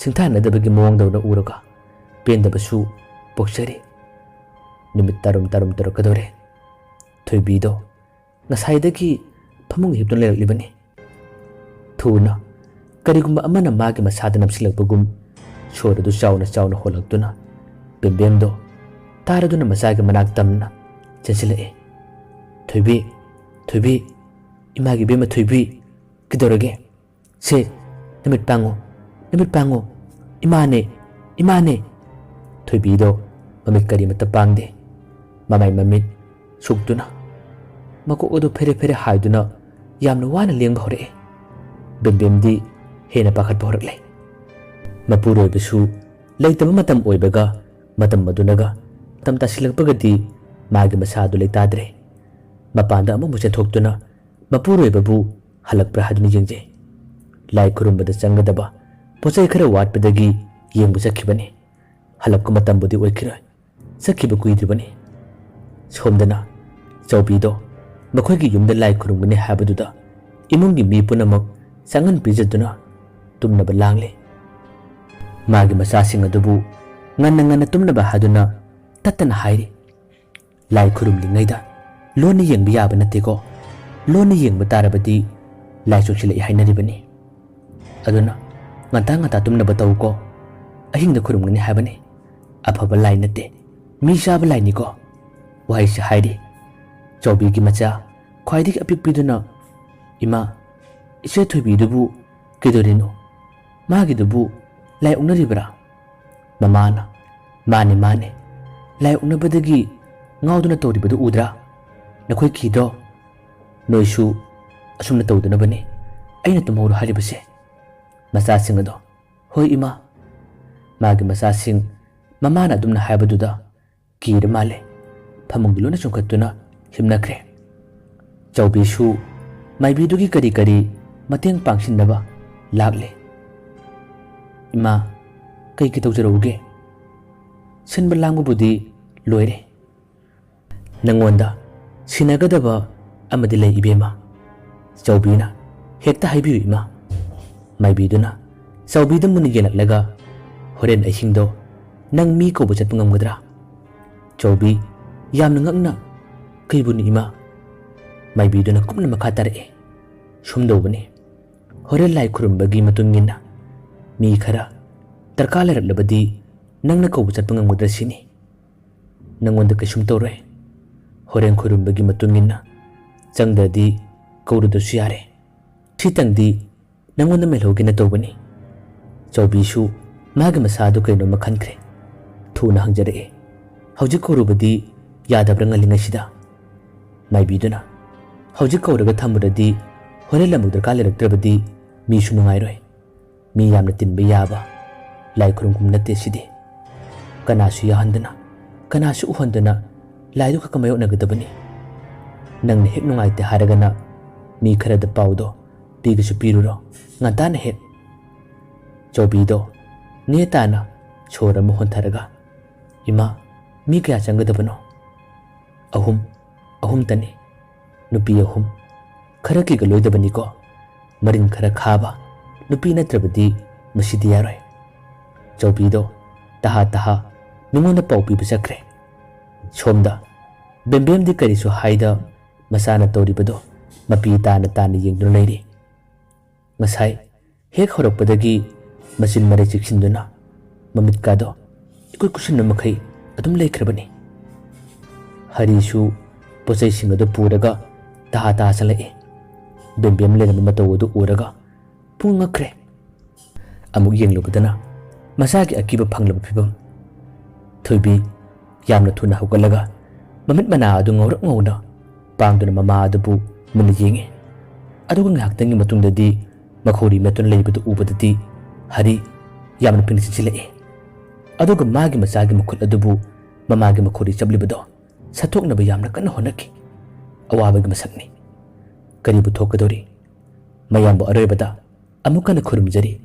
ꯁꯤꯡꯊꯥꯅꯗꯕꯒꯤ ꯃꯑꯣꯡꯗꯧꯅ ꯎꯔꯒ ꯄꯦꯟꯗꯕꯁꯨ ꯄꯣꯛꯆꯔꯤ꯫ ꯅꯨꯃꯤꯠ ꯇꯥꯔꯨꯝ ꯇꯥꯔꯨꯝ ꯇꯧꯔꯛꯀꯗꯧꯔꯦ꯫ ꯊꯣꯏꯕꯤꯗꯣ ꯉꯁꯥꯏꯗꯒꯤ ꯐꯃꯨꯡꯗ ꯍꯤꯞꯇꯨꯅ ꯂꯩꯔꯛꯂꯤꯕꯅꯤ꯫ ꯊꯨꯅ ꯀꯔꯤꯒꯨꯝꯕ ꯑꯃꯅ ꯃꯥꯒꯤ ꯃꯁꯥꯗ ꯅꯞꯁꯤꯜꯂꯛꯄꯒꯨꯝ ꯁꯣꯔ ꯑꯗꯨ ꯆꯥꯎꯅ ꯆꯥꯎꯅ ꯍꯣꯜꯂꯛꯇꯨꯅ ꯕꯦꯝꯕꯦꯝꯗꯣ ꯇꯥꯔꯗꯨꯅ ꯃꯆꯥꯒꯤ ꯃꯅꯥꯛ ꯇꯝꯅ ꯆꯦꯟꯁꯤꯜꯂꯛꯏ꯫ "ꯊꯣꯏꯕꯤ, ꯊꯣꯏꯕꯤ, ꯏꯃꯥꯒꯤ ꯏꯕꯦꯝꯃ ꯊꯣꯏꯕꯤ, ꯀꯩꯗꯧꯔꯒꯦ? ꯁꯦ, ꯅꯃꯤꯠ ꯄꯥꯡꯉꯨ, ꯅꯃꯤꯠ ꯄꯥꯡꯉꯨ, ꯏꯃꯥꯅꯦ, ꯏꯃꯥꯅꯦ!" ꯊꯣꯏꯕꯤꯗꯣ ꯃꯃꯤꯠ ꯀꯔꯤꯃꯠꯇ ꯄꯥꯡꯗꯦ꯫ ꯃꯃꯥꯏ ꯃꯃꯤꯠ ꯁꯨꯛꯇꯨꯅ ꯃꯀꯣꯛ ꯑꯗꯨ ꯐꯦꯔꯦ ꯐꯦꯔꯦ ꯍꯥꯏꯗꯨꯅ ꯌꯥꯝꯅ ꯋꯥꯅ ꯂꯦꯡꯕ ꯍꯧꯔꯛꯏ꯫ ꯕꯦꯝꯕꯦꯝꯗꯤ ꯍꯦꯟꯅ ꯄꯥꯈꯠꯄ ꯍꯧꯔꯛꯂꯦ꯫ ꯃꯄꯨꯔꯣꯏꯕꯁꯨ ꯂꯩꯇꯕ ꯃꯇꯝ ꯑꯣꯏꯕꯒ ꯃꯇꯝ ꯑꯗꯨꯅꯒ ꯃꯇꯝ ꯇꯥꯁꯤꯜꯂꯛꯄꯒꯗꯤ ꯃꯥꯒꯤ ꯃꯁꯥ ꯑꯗꯨ ꯂꯩꯇꯥꯗ꯭ꯔꯦ꯫ ꯃꯄꯥꯟꯗ ꯑꯃꯨꯛ ꯆꯦꯟꯊꯣꯛꯇꯨꯅ ꯃꯄꯨꯔꯣꯏꯕꯕꯨ ꯍꯜꯂꯛꯄ꯭ꯔꯥ ꯍꯥꯏꯗꯨꯅ ꯌꯦꯡꯖꯩ꯫ ꯂꯥꯏ ꯈꯨꯔꯨꯝꯕꯗ ꯆꯪꯒꯗꯕ ꯄꯣꯠꯆꯩ ꯈꯔ ꯋꯥꯠꯄꯗꯒꯤ ꯌꯦꯡꯕ ꯆꯠꯈꯤꯕꯅꯤ꯫ ꯍꯜꯂꯛꯄ ꯃꯇꯝꯕꯨꯗꯤ ꯑꯣꯏꯈꯤꯔꯣꯏ꯫ ꯆꯠꯈꯤꯕ ꯀꯨꯏꯗ꯭ꯔꯤꯕꯅꯤ꯫ ꯁꯣꯝꯗꯅ ꯆꯧꯕꯤꯗꯣ ꯃꯈꯣꯏꯒꯤ ꯌꯨꯝꯗ ꯂꯥꯏ ꯈꯨꯔꯨꯝꯒꯅꯤ ꯍꯥꯏꯕꯗꯨꯗ ꯏꯃꯨꯡꯒꯤ ꯃꯤ ꯄꯨꯝꯅꯃꯛ ꯆꯥꯡꯍꯟ ꯄꯤꯖꯗꯨꯅ ꯇꯨꯝꯅꯕ ꯂꯥꯡꯂꯤ꯫ ꯃꯥꯒꯤ ꯃꯆꯥꯁꯤꯡ ꯑꯗꯨꯕꯨ ꯉꯟꯅ ꯉꯟꯅ ꯇꯨꯝꯅꯕ ꯍꯥꯏꯗꯨꯅ ꯇꯠꯇꯅ ꯍꯥꯏꯔꯤ꯫ "ꯂꯥꯏ ꯈꯨꯔꯨꯝꯂꯤꯉꯩꯗ ꯂꯣꯟꯅ ꯌꯦꯡꯕ ꯌꯥꯕ ꯅꯠꯇꯦꯀꯣ꯫ ꯂꯣꯟꯅ ꯌꯦꯡꯕ ꯇꯥꯔꯕꯗꯤ ꯂꯥꯏ ꯆꯨꯞꯁꯤꯜꯂꯛꯏ ꯍꯥꯏꯅꯔꯤꯕꯅꯤ꯫ ꯑꯗꯨꯅ ꯉꯟꯇꯥ ꯉꯟꯇꯥ ꯇꯨꯝꯅꯕ ꯇꯧꯀꯣ꯫ ꯑꯍꯤꯡꯗ ꯈꯨꯔꯨꯝꯒꯅꯤ ꯍꯥꯏꯕꯅꯤ꯫ ꯑꯐꯕ ꯂꯥꯏ ꯅꯠꯇꯦ, ꯃꯤ ꯆꯥꯕ ꯂꯥꯏꯅꯤꯀꯣ"꯫ ꯋꯥꯍꯩꯁꯤ ꯍꯥꯏꯔꯤ꯫ ꯆꯥꯎꯕꯤꯒꯤ ꯃꯆꯥ ꯈ꯭ꯋꯥꯏꯗꯒꯤ ꯑꯄꯤꯛꯄꯤꯗꯨꯅ, "ꯏꯃꯥ, ꯏꯆꯦ ꯊꯣꯏꯕꯤꯗꯨꯕꯨ ꯀꯩꯗꯧꯔꯤꯅꯣ? ꯃꯥꯒꯤꯗꯨꯕꯨ ꯂꯥꯏ ꯑꯣꯛꯅꯔꯤꯕ꯭ꯔꯥ?" ꯃꯃꯥꯅ, "ꯃꯥꯅꯦ, ꯃꯥꯅꯦ, ꯂꯥꯏ ꯑꯣꯛꯅꯕꯗꯒꯤ ꯉꯥꯎꯗꯨꯅ ꯇꯧꯔꯤꯕꯗꯨ ꯎꯗ꯭ꯔꯥ? ꯅꯈꯣꯏ ꯀꯤꯗ꯭ꯔꯣ? ꯅꯣꯏꯁꯨ ꯑꯁꯨꯝꯅ ꯇꯧꯗꯅꯕꯅꯤ ꯑꯩꯅ ꯇꯨꯝꯍꯧꯔꯣ ꯍꯥꯏꯔꯤꯕꯁꯦ"꯫ ꯃꯆꯥꯁꯤꯡ ꯑꯗꯣ, "ꯍꯣꯏ ꯏꯃꯥ"꯫ ꯃꯥꯒꯤ ꯃꯆꯥꯁꯤꯡ ꯃꯃꯥꯅ ꯑꯗꯨꯝꯅ ꯍꯥꯏꯕꯗꯨꯗ ꯀꯤꯔ ꯃꯥꯜꯂꯦ꯫ ꯐꯃꯨꯡꯗ ꯂꯣꯏꯅ ꯆꯣꯡꯈꯠꯇꯨꯅ ꯍꯤꯞꯅꯈ꯭ꯔꯦ꯫ ꯆꯥꯎꯕꯤꯁꯨ ꯃꯥꯏꯕꯤꯗꯨꯒꯤ ꯀꯔꯤ ꯀꯔꯤ ꯃꯇꯦꯡ ꯄꯥꯡꯁꯤꯟꯅꯕ ꯂꯥꯛꯂꯦ꯫ "ꯏꯃꯥ, ꯀꯩ ꯀꯩ ꯇꯧꯖꯔꯛꯎꯒꯦ?" "ꯁꯤꯟꯕ ꯂꯥꯡꯕꯕꯨꯗꯤ ꯂꯣꯏꯔꯦ꯫ ꯅꯪꯉꯣꯟꯗ ꯁꯤꯟꯅꯒꯗꯕ ꯑꯃꯗꯤ ꯂꯩ ꯏꯕꯦꯝꯃ"꯫ ꯆꯥꯎꯕꯤꯅ, "ꯍꯦꯛꯇ ꯍꯥꯏꯕꯤꯌꯨ ꯏꯃꯥ"꯫ ꯃꯥꯏꯕꯤꯗꯨꯅ ꯆꯥꯎꯕꯤꯗ ꯃꯨꯟꯅ ꯌꯦꯡꯂꯛꯂꯒ, "ꯍꯣꯔꯦꯟ ꯑꯍꯤꯡꯗꯣ ꯅꯪ ꯃꯤ ꯀꯧꯕ ꯆꯠꯄ ꯉꯝꯒꯗ꯭ꯔꯥ?" ꯆꯥꯎꯕꯤ, ꯌꯥꯝꯅ ꯉꯛꯅ, "ꯀꯩꯕꯨꯅꯤ ꯏꯃꯥ?" ꯃꯥꯏꯕꯤꯗꯨꯅ ꯀꯨꯞꯅ ꯃꯈꯥ ꯇꯥꯔꯛꯑꯦ, "ꯁꯨꯝꯗꯧꯕꯅꯤ, ꯍꯣꯔꯦꯟ ꯂꯥꯏ ꯈꯨꯔꯨꯝꯕꯒꯤ ꯃꯇꯨꯡ ꯏꯟꯅ ꯃꯤ ꯈꯔ ꯗꯔꯀꯥꯔ ꯂꯩꯔꯛꯂꯕꯗꯤ ꯅꯪꯅ ꯀꯧꯕ ꯆꯠꯄ ꯉꯝꯒꯗ꯭ꯔꯥ ꯁꯤꯅꯤ꯫ ꯅꯪꯉꯣꯟꯗ ꯀꯩꯁꯨꯝ ꯇꯧꯔꯣꯏ꯫ ꯍꯣꯔꯦꯟ ꯈꯨꯔꯨꯝꯕꯒꯤ ꯃꯇꯨꯡ ꯏꯟꯅ ꯆꯪꯗ꯭ꯔꯗꯤ ꯀꯧꯔꯨꯗ꯭ꯔꯁꯨ ꯌꯥꯔꯦ꯫ ꯁꯤꯇꯪꯗꯤ ꯅꯪꯉꯣꯟꯗ ꯃꯦꯜꯍꯧꯒꯦꯅ ꯇꯧꯕꯅꯤ꯫" ꯆꯥꯎꯕꯤꯁꯨ ꯃꯥꯒꯤ ꯃꯁꯥꯗꯨ ꯀꯩꯅꯣꯝꯃ ꯈꯟꯈ꯭ꯔꯦ꯫ ꯊꯨꯅ ꯍꯪꯖꯔꯛꯑꯦ, "ꯍꯧꯖꯤꯛ ꯀꯧꯔꯨꯕꯗꯤ ꯌꯥꯗꯕ꯭ꯔꯥ ꯉꯜꯂꯤꯉꯩꯁꯤꯗ?" ꯃꯥꯏꯕꯤꯗꯨꯅ, "ꯍꯧꯖꯤꯛ ꯀꯧꯔꯒ ꯊꯝꯃꯨꯔꯗꯤ ꯍꯣꯔꯦꯟ ꯑꯃꯨꯛ ꯗꯔꯀꯥꯔ ꯂꯩꯔꯛꯇ꯭ꯔꯕꯗꯤ ꯃꯤꯁꯨ ꯅꯨꯡꯉꯥꯏꯔꯣꯏ꯫ ꯃꯤ ꯌꯥꯝꯅ ꯇꯤꯟꯕ ꯌꯥꯕ ꯂꯥꯏ ꯈꯨꯔꯨꯝꯐꯝ ꯅꯠꯇꯦ ꯁꯤꯗꯤ꯫ ꯀꯅꯥꯁꯨ ꯌꯥꯍꯟꯗꯅ, ꯀꯅꯥꯁꯨ ꯎꯍꯟꯗꯅ ꯂꯥꯏꯗꯨ ꯈꯛꯀ ꯃꯥꯌꯣꯛꯅꯒꯗꯕꯅꯤ꯫ ꯅꯪꯅ ꯍꯦꯛ ꯅꯨꯡꯉꯥꯏꯇꯦ ꯍꯥꯏꯔꯒꯅ ꯃꯤ ꯈꯔꯗ ꯄꯥꯎꯗꯣ ꯄꯤꯒꯁꯨ ꯄꯤꯔꯨꯔꯣ, ꯉꯟꯇꯥꯅ ꯍꯦꯛ꯫" ꯆꯥꯎꯕꯤꯗꯣ ꯅꯦ ꯇꯥꯅ ꯁꯣꯔ ꯑꯃ ꯍꯣꯟꯊꯔꯒ, "ꯏꯃꯥ, ꯃꯤ ꯀꯌꯥ ꯆꯪꯒꯗꯕꯅꯣ?" "ꯑꯍꯨꯝ, ꯑꯍꯨꯝꯇꯅꯤ꯫ ꯅꯨꯄꯤ ꯑꯍꯨꯝ꯫ ꯈꯔ ꯀꯤꯒꯜꯂꯣꯏꯗꯕꯅꯤꯀꯣ꯫ ꯃꯔꯤꯟ ꯈꯔ ꯈꯥꯕ ꯅꯨꯄꯤ ꯅꯠꯇ꯭ꯔꯕꯗꯤ ꯃꯁꯤꯗꯤ ꯌꯥꯔꯣꯏ꯫" ꯆꯥꯎꯕꯤꯗꯣ ꯇꯍꯥ ꯇꯍꯥ ꯃꯤꯉꯣꯟꯗ ꯄꯥꯎ ꯄꯤꯕ ꯆꯠꯈ꯭ꯔꯦ꯫ ꯁꯣꯝꯗ ꯕꯦꯝꯕꯦꯝꯗꯤ ꯀꯔꯤꯁꯨ ꯍꯥꯏꯗ ꯃꯆꯥꯅ ꯇꯧꯔꯤꯕꯗꯣ ꯃꯄꯤ ꯇꯥꯅ ꯇꯥꯅ ꯌꯦꯡꯗꯨꯅ ꯂꯩꯔꯤ꯫ ꯉꯁꯥꯏ ꯍꯦꯛ ꯍꯧꯔꯛꯄꯗꯒꯤ ꯃꯆꯤꯟ ꯃꯔꯩ ꯆꯤꯛꯁꯤꯟꯗꯨꯅ ꯃꯃꯤꯠꯀꯥꯗꯣ ꯏꯀꯨꯠ ꯀꯨꯠꯁꯤꯟꯕ ꯃꯈꯩ ꯑꯗꯨꯝ ꯂꯩꯈ꯭ꯔꯕꯅꯤ꯫ ꯍꯔꯤꯁꯨ ꯄꯣꯠꯆꯩꯁꯤꯡ ꯑꯗꯨ ꯄꯨꯔꯒ ꯇꯍꯥ ꯇꯍꯥ ꯆꯪꯂꯛꯏ꯫ ꯕꯦꯝꯕꯦꯝ ꯂꯩꯔꯝꯕ ꯃꯇꯧ ꯑꯗꯨ ꯎꯔꯒ ꯄꯨꯡ ꯉꯛꯈ꯭ꯔꯦ꯫ ꯑꯃꯨꯛ ꯌꯦꯡꯂꯨꯕꯗꯅ ꯃꯆꯥꯒꯤ ꯑꯀꯤꯕ ꯐꯪꯂꯕ ꯐꯤꯕꯝ꯫ ꯊꯣꯏꯕꯤ ꯌꯥꯝꯅ ꯊꯨꯅ ꯍꯧꯒꯠꯂꯒ ꯃꯃꯤꯠ ꯃꯅꯥ ꯑꯗꯨ ꯉꯧꯔꯛ ꯉꯧꯅ ꯄꯥꯡꯗꯨꯅ ꯃꯃꯥ ꯑꯗꯨꯕꯨ ꯃꯨꯟꯅ ꯌꯦꯡꯉꯤ꯫ ꯑꯗꯨꯒ ꯉꯥꯏꯍꯥꯛꯇꯪꯒꯤ ꯃꯇꯨꯡꯗꯗꯤ ꯃꯈꯧꯔꯤ ꯃꯦꯠꯇꯨꯅ ꯂꯩꯕꯗꯨ ꯎꯕꯗꯗꯤ ꯍꯔꯤ ꯌꯥꯝꯅ ꯄꯤꯛꯅ ꯆꯤꯛꯁꯤꯜꯂꯛꯏ꯫ ꯑꯗꯨꯒ ꯃꯥꯒꯤ ꯃꯆꯥꯒꯤ ꯃꯈꯨꯠ ꯑꯗꯨꯕꯨ ꯃꯃꯥꯒꯤ ꯃꯈꯧꯔꯤ ꯆꯞꯂꯤꯕꯗꯣ ꯁꯠꯇꯣꯛꯅꯕ ꯌꯥꯝꯅ ꯀꯟꯅ ꯍꯣꯠꯅꯈꯤ꯫ ꯑꯋꯥꯕꯒꯤ ꯃꯁꯛꯅꯤ꯫ ꯀꯔꯤꯕꯨ ꯊꯣꯛꯀꯗꯧꯔꯤ? ꯃꯌꯥꯝꯕꯨ ꯑꯔꯣꯏꯕꯗ ꯑꯃꯨꯛ ꯍꯟꯅ ꯈꯨꯔꯨꯝꯖꯔꯤ꯫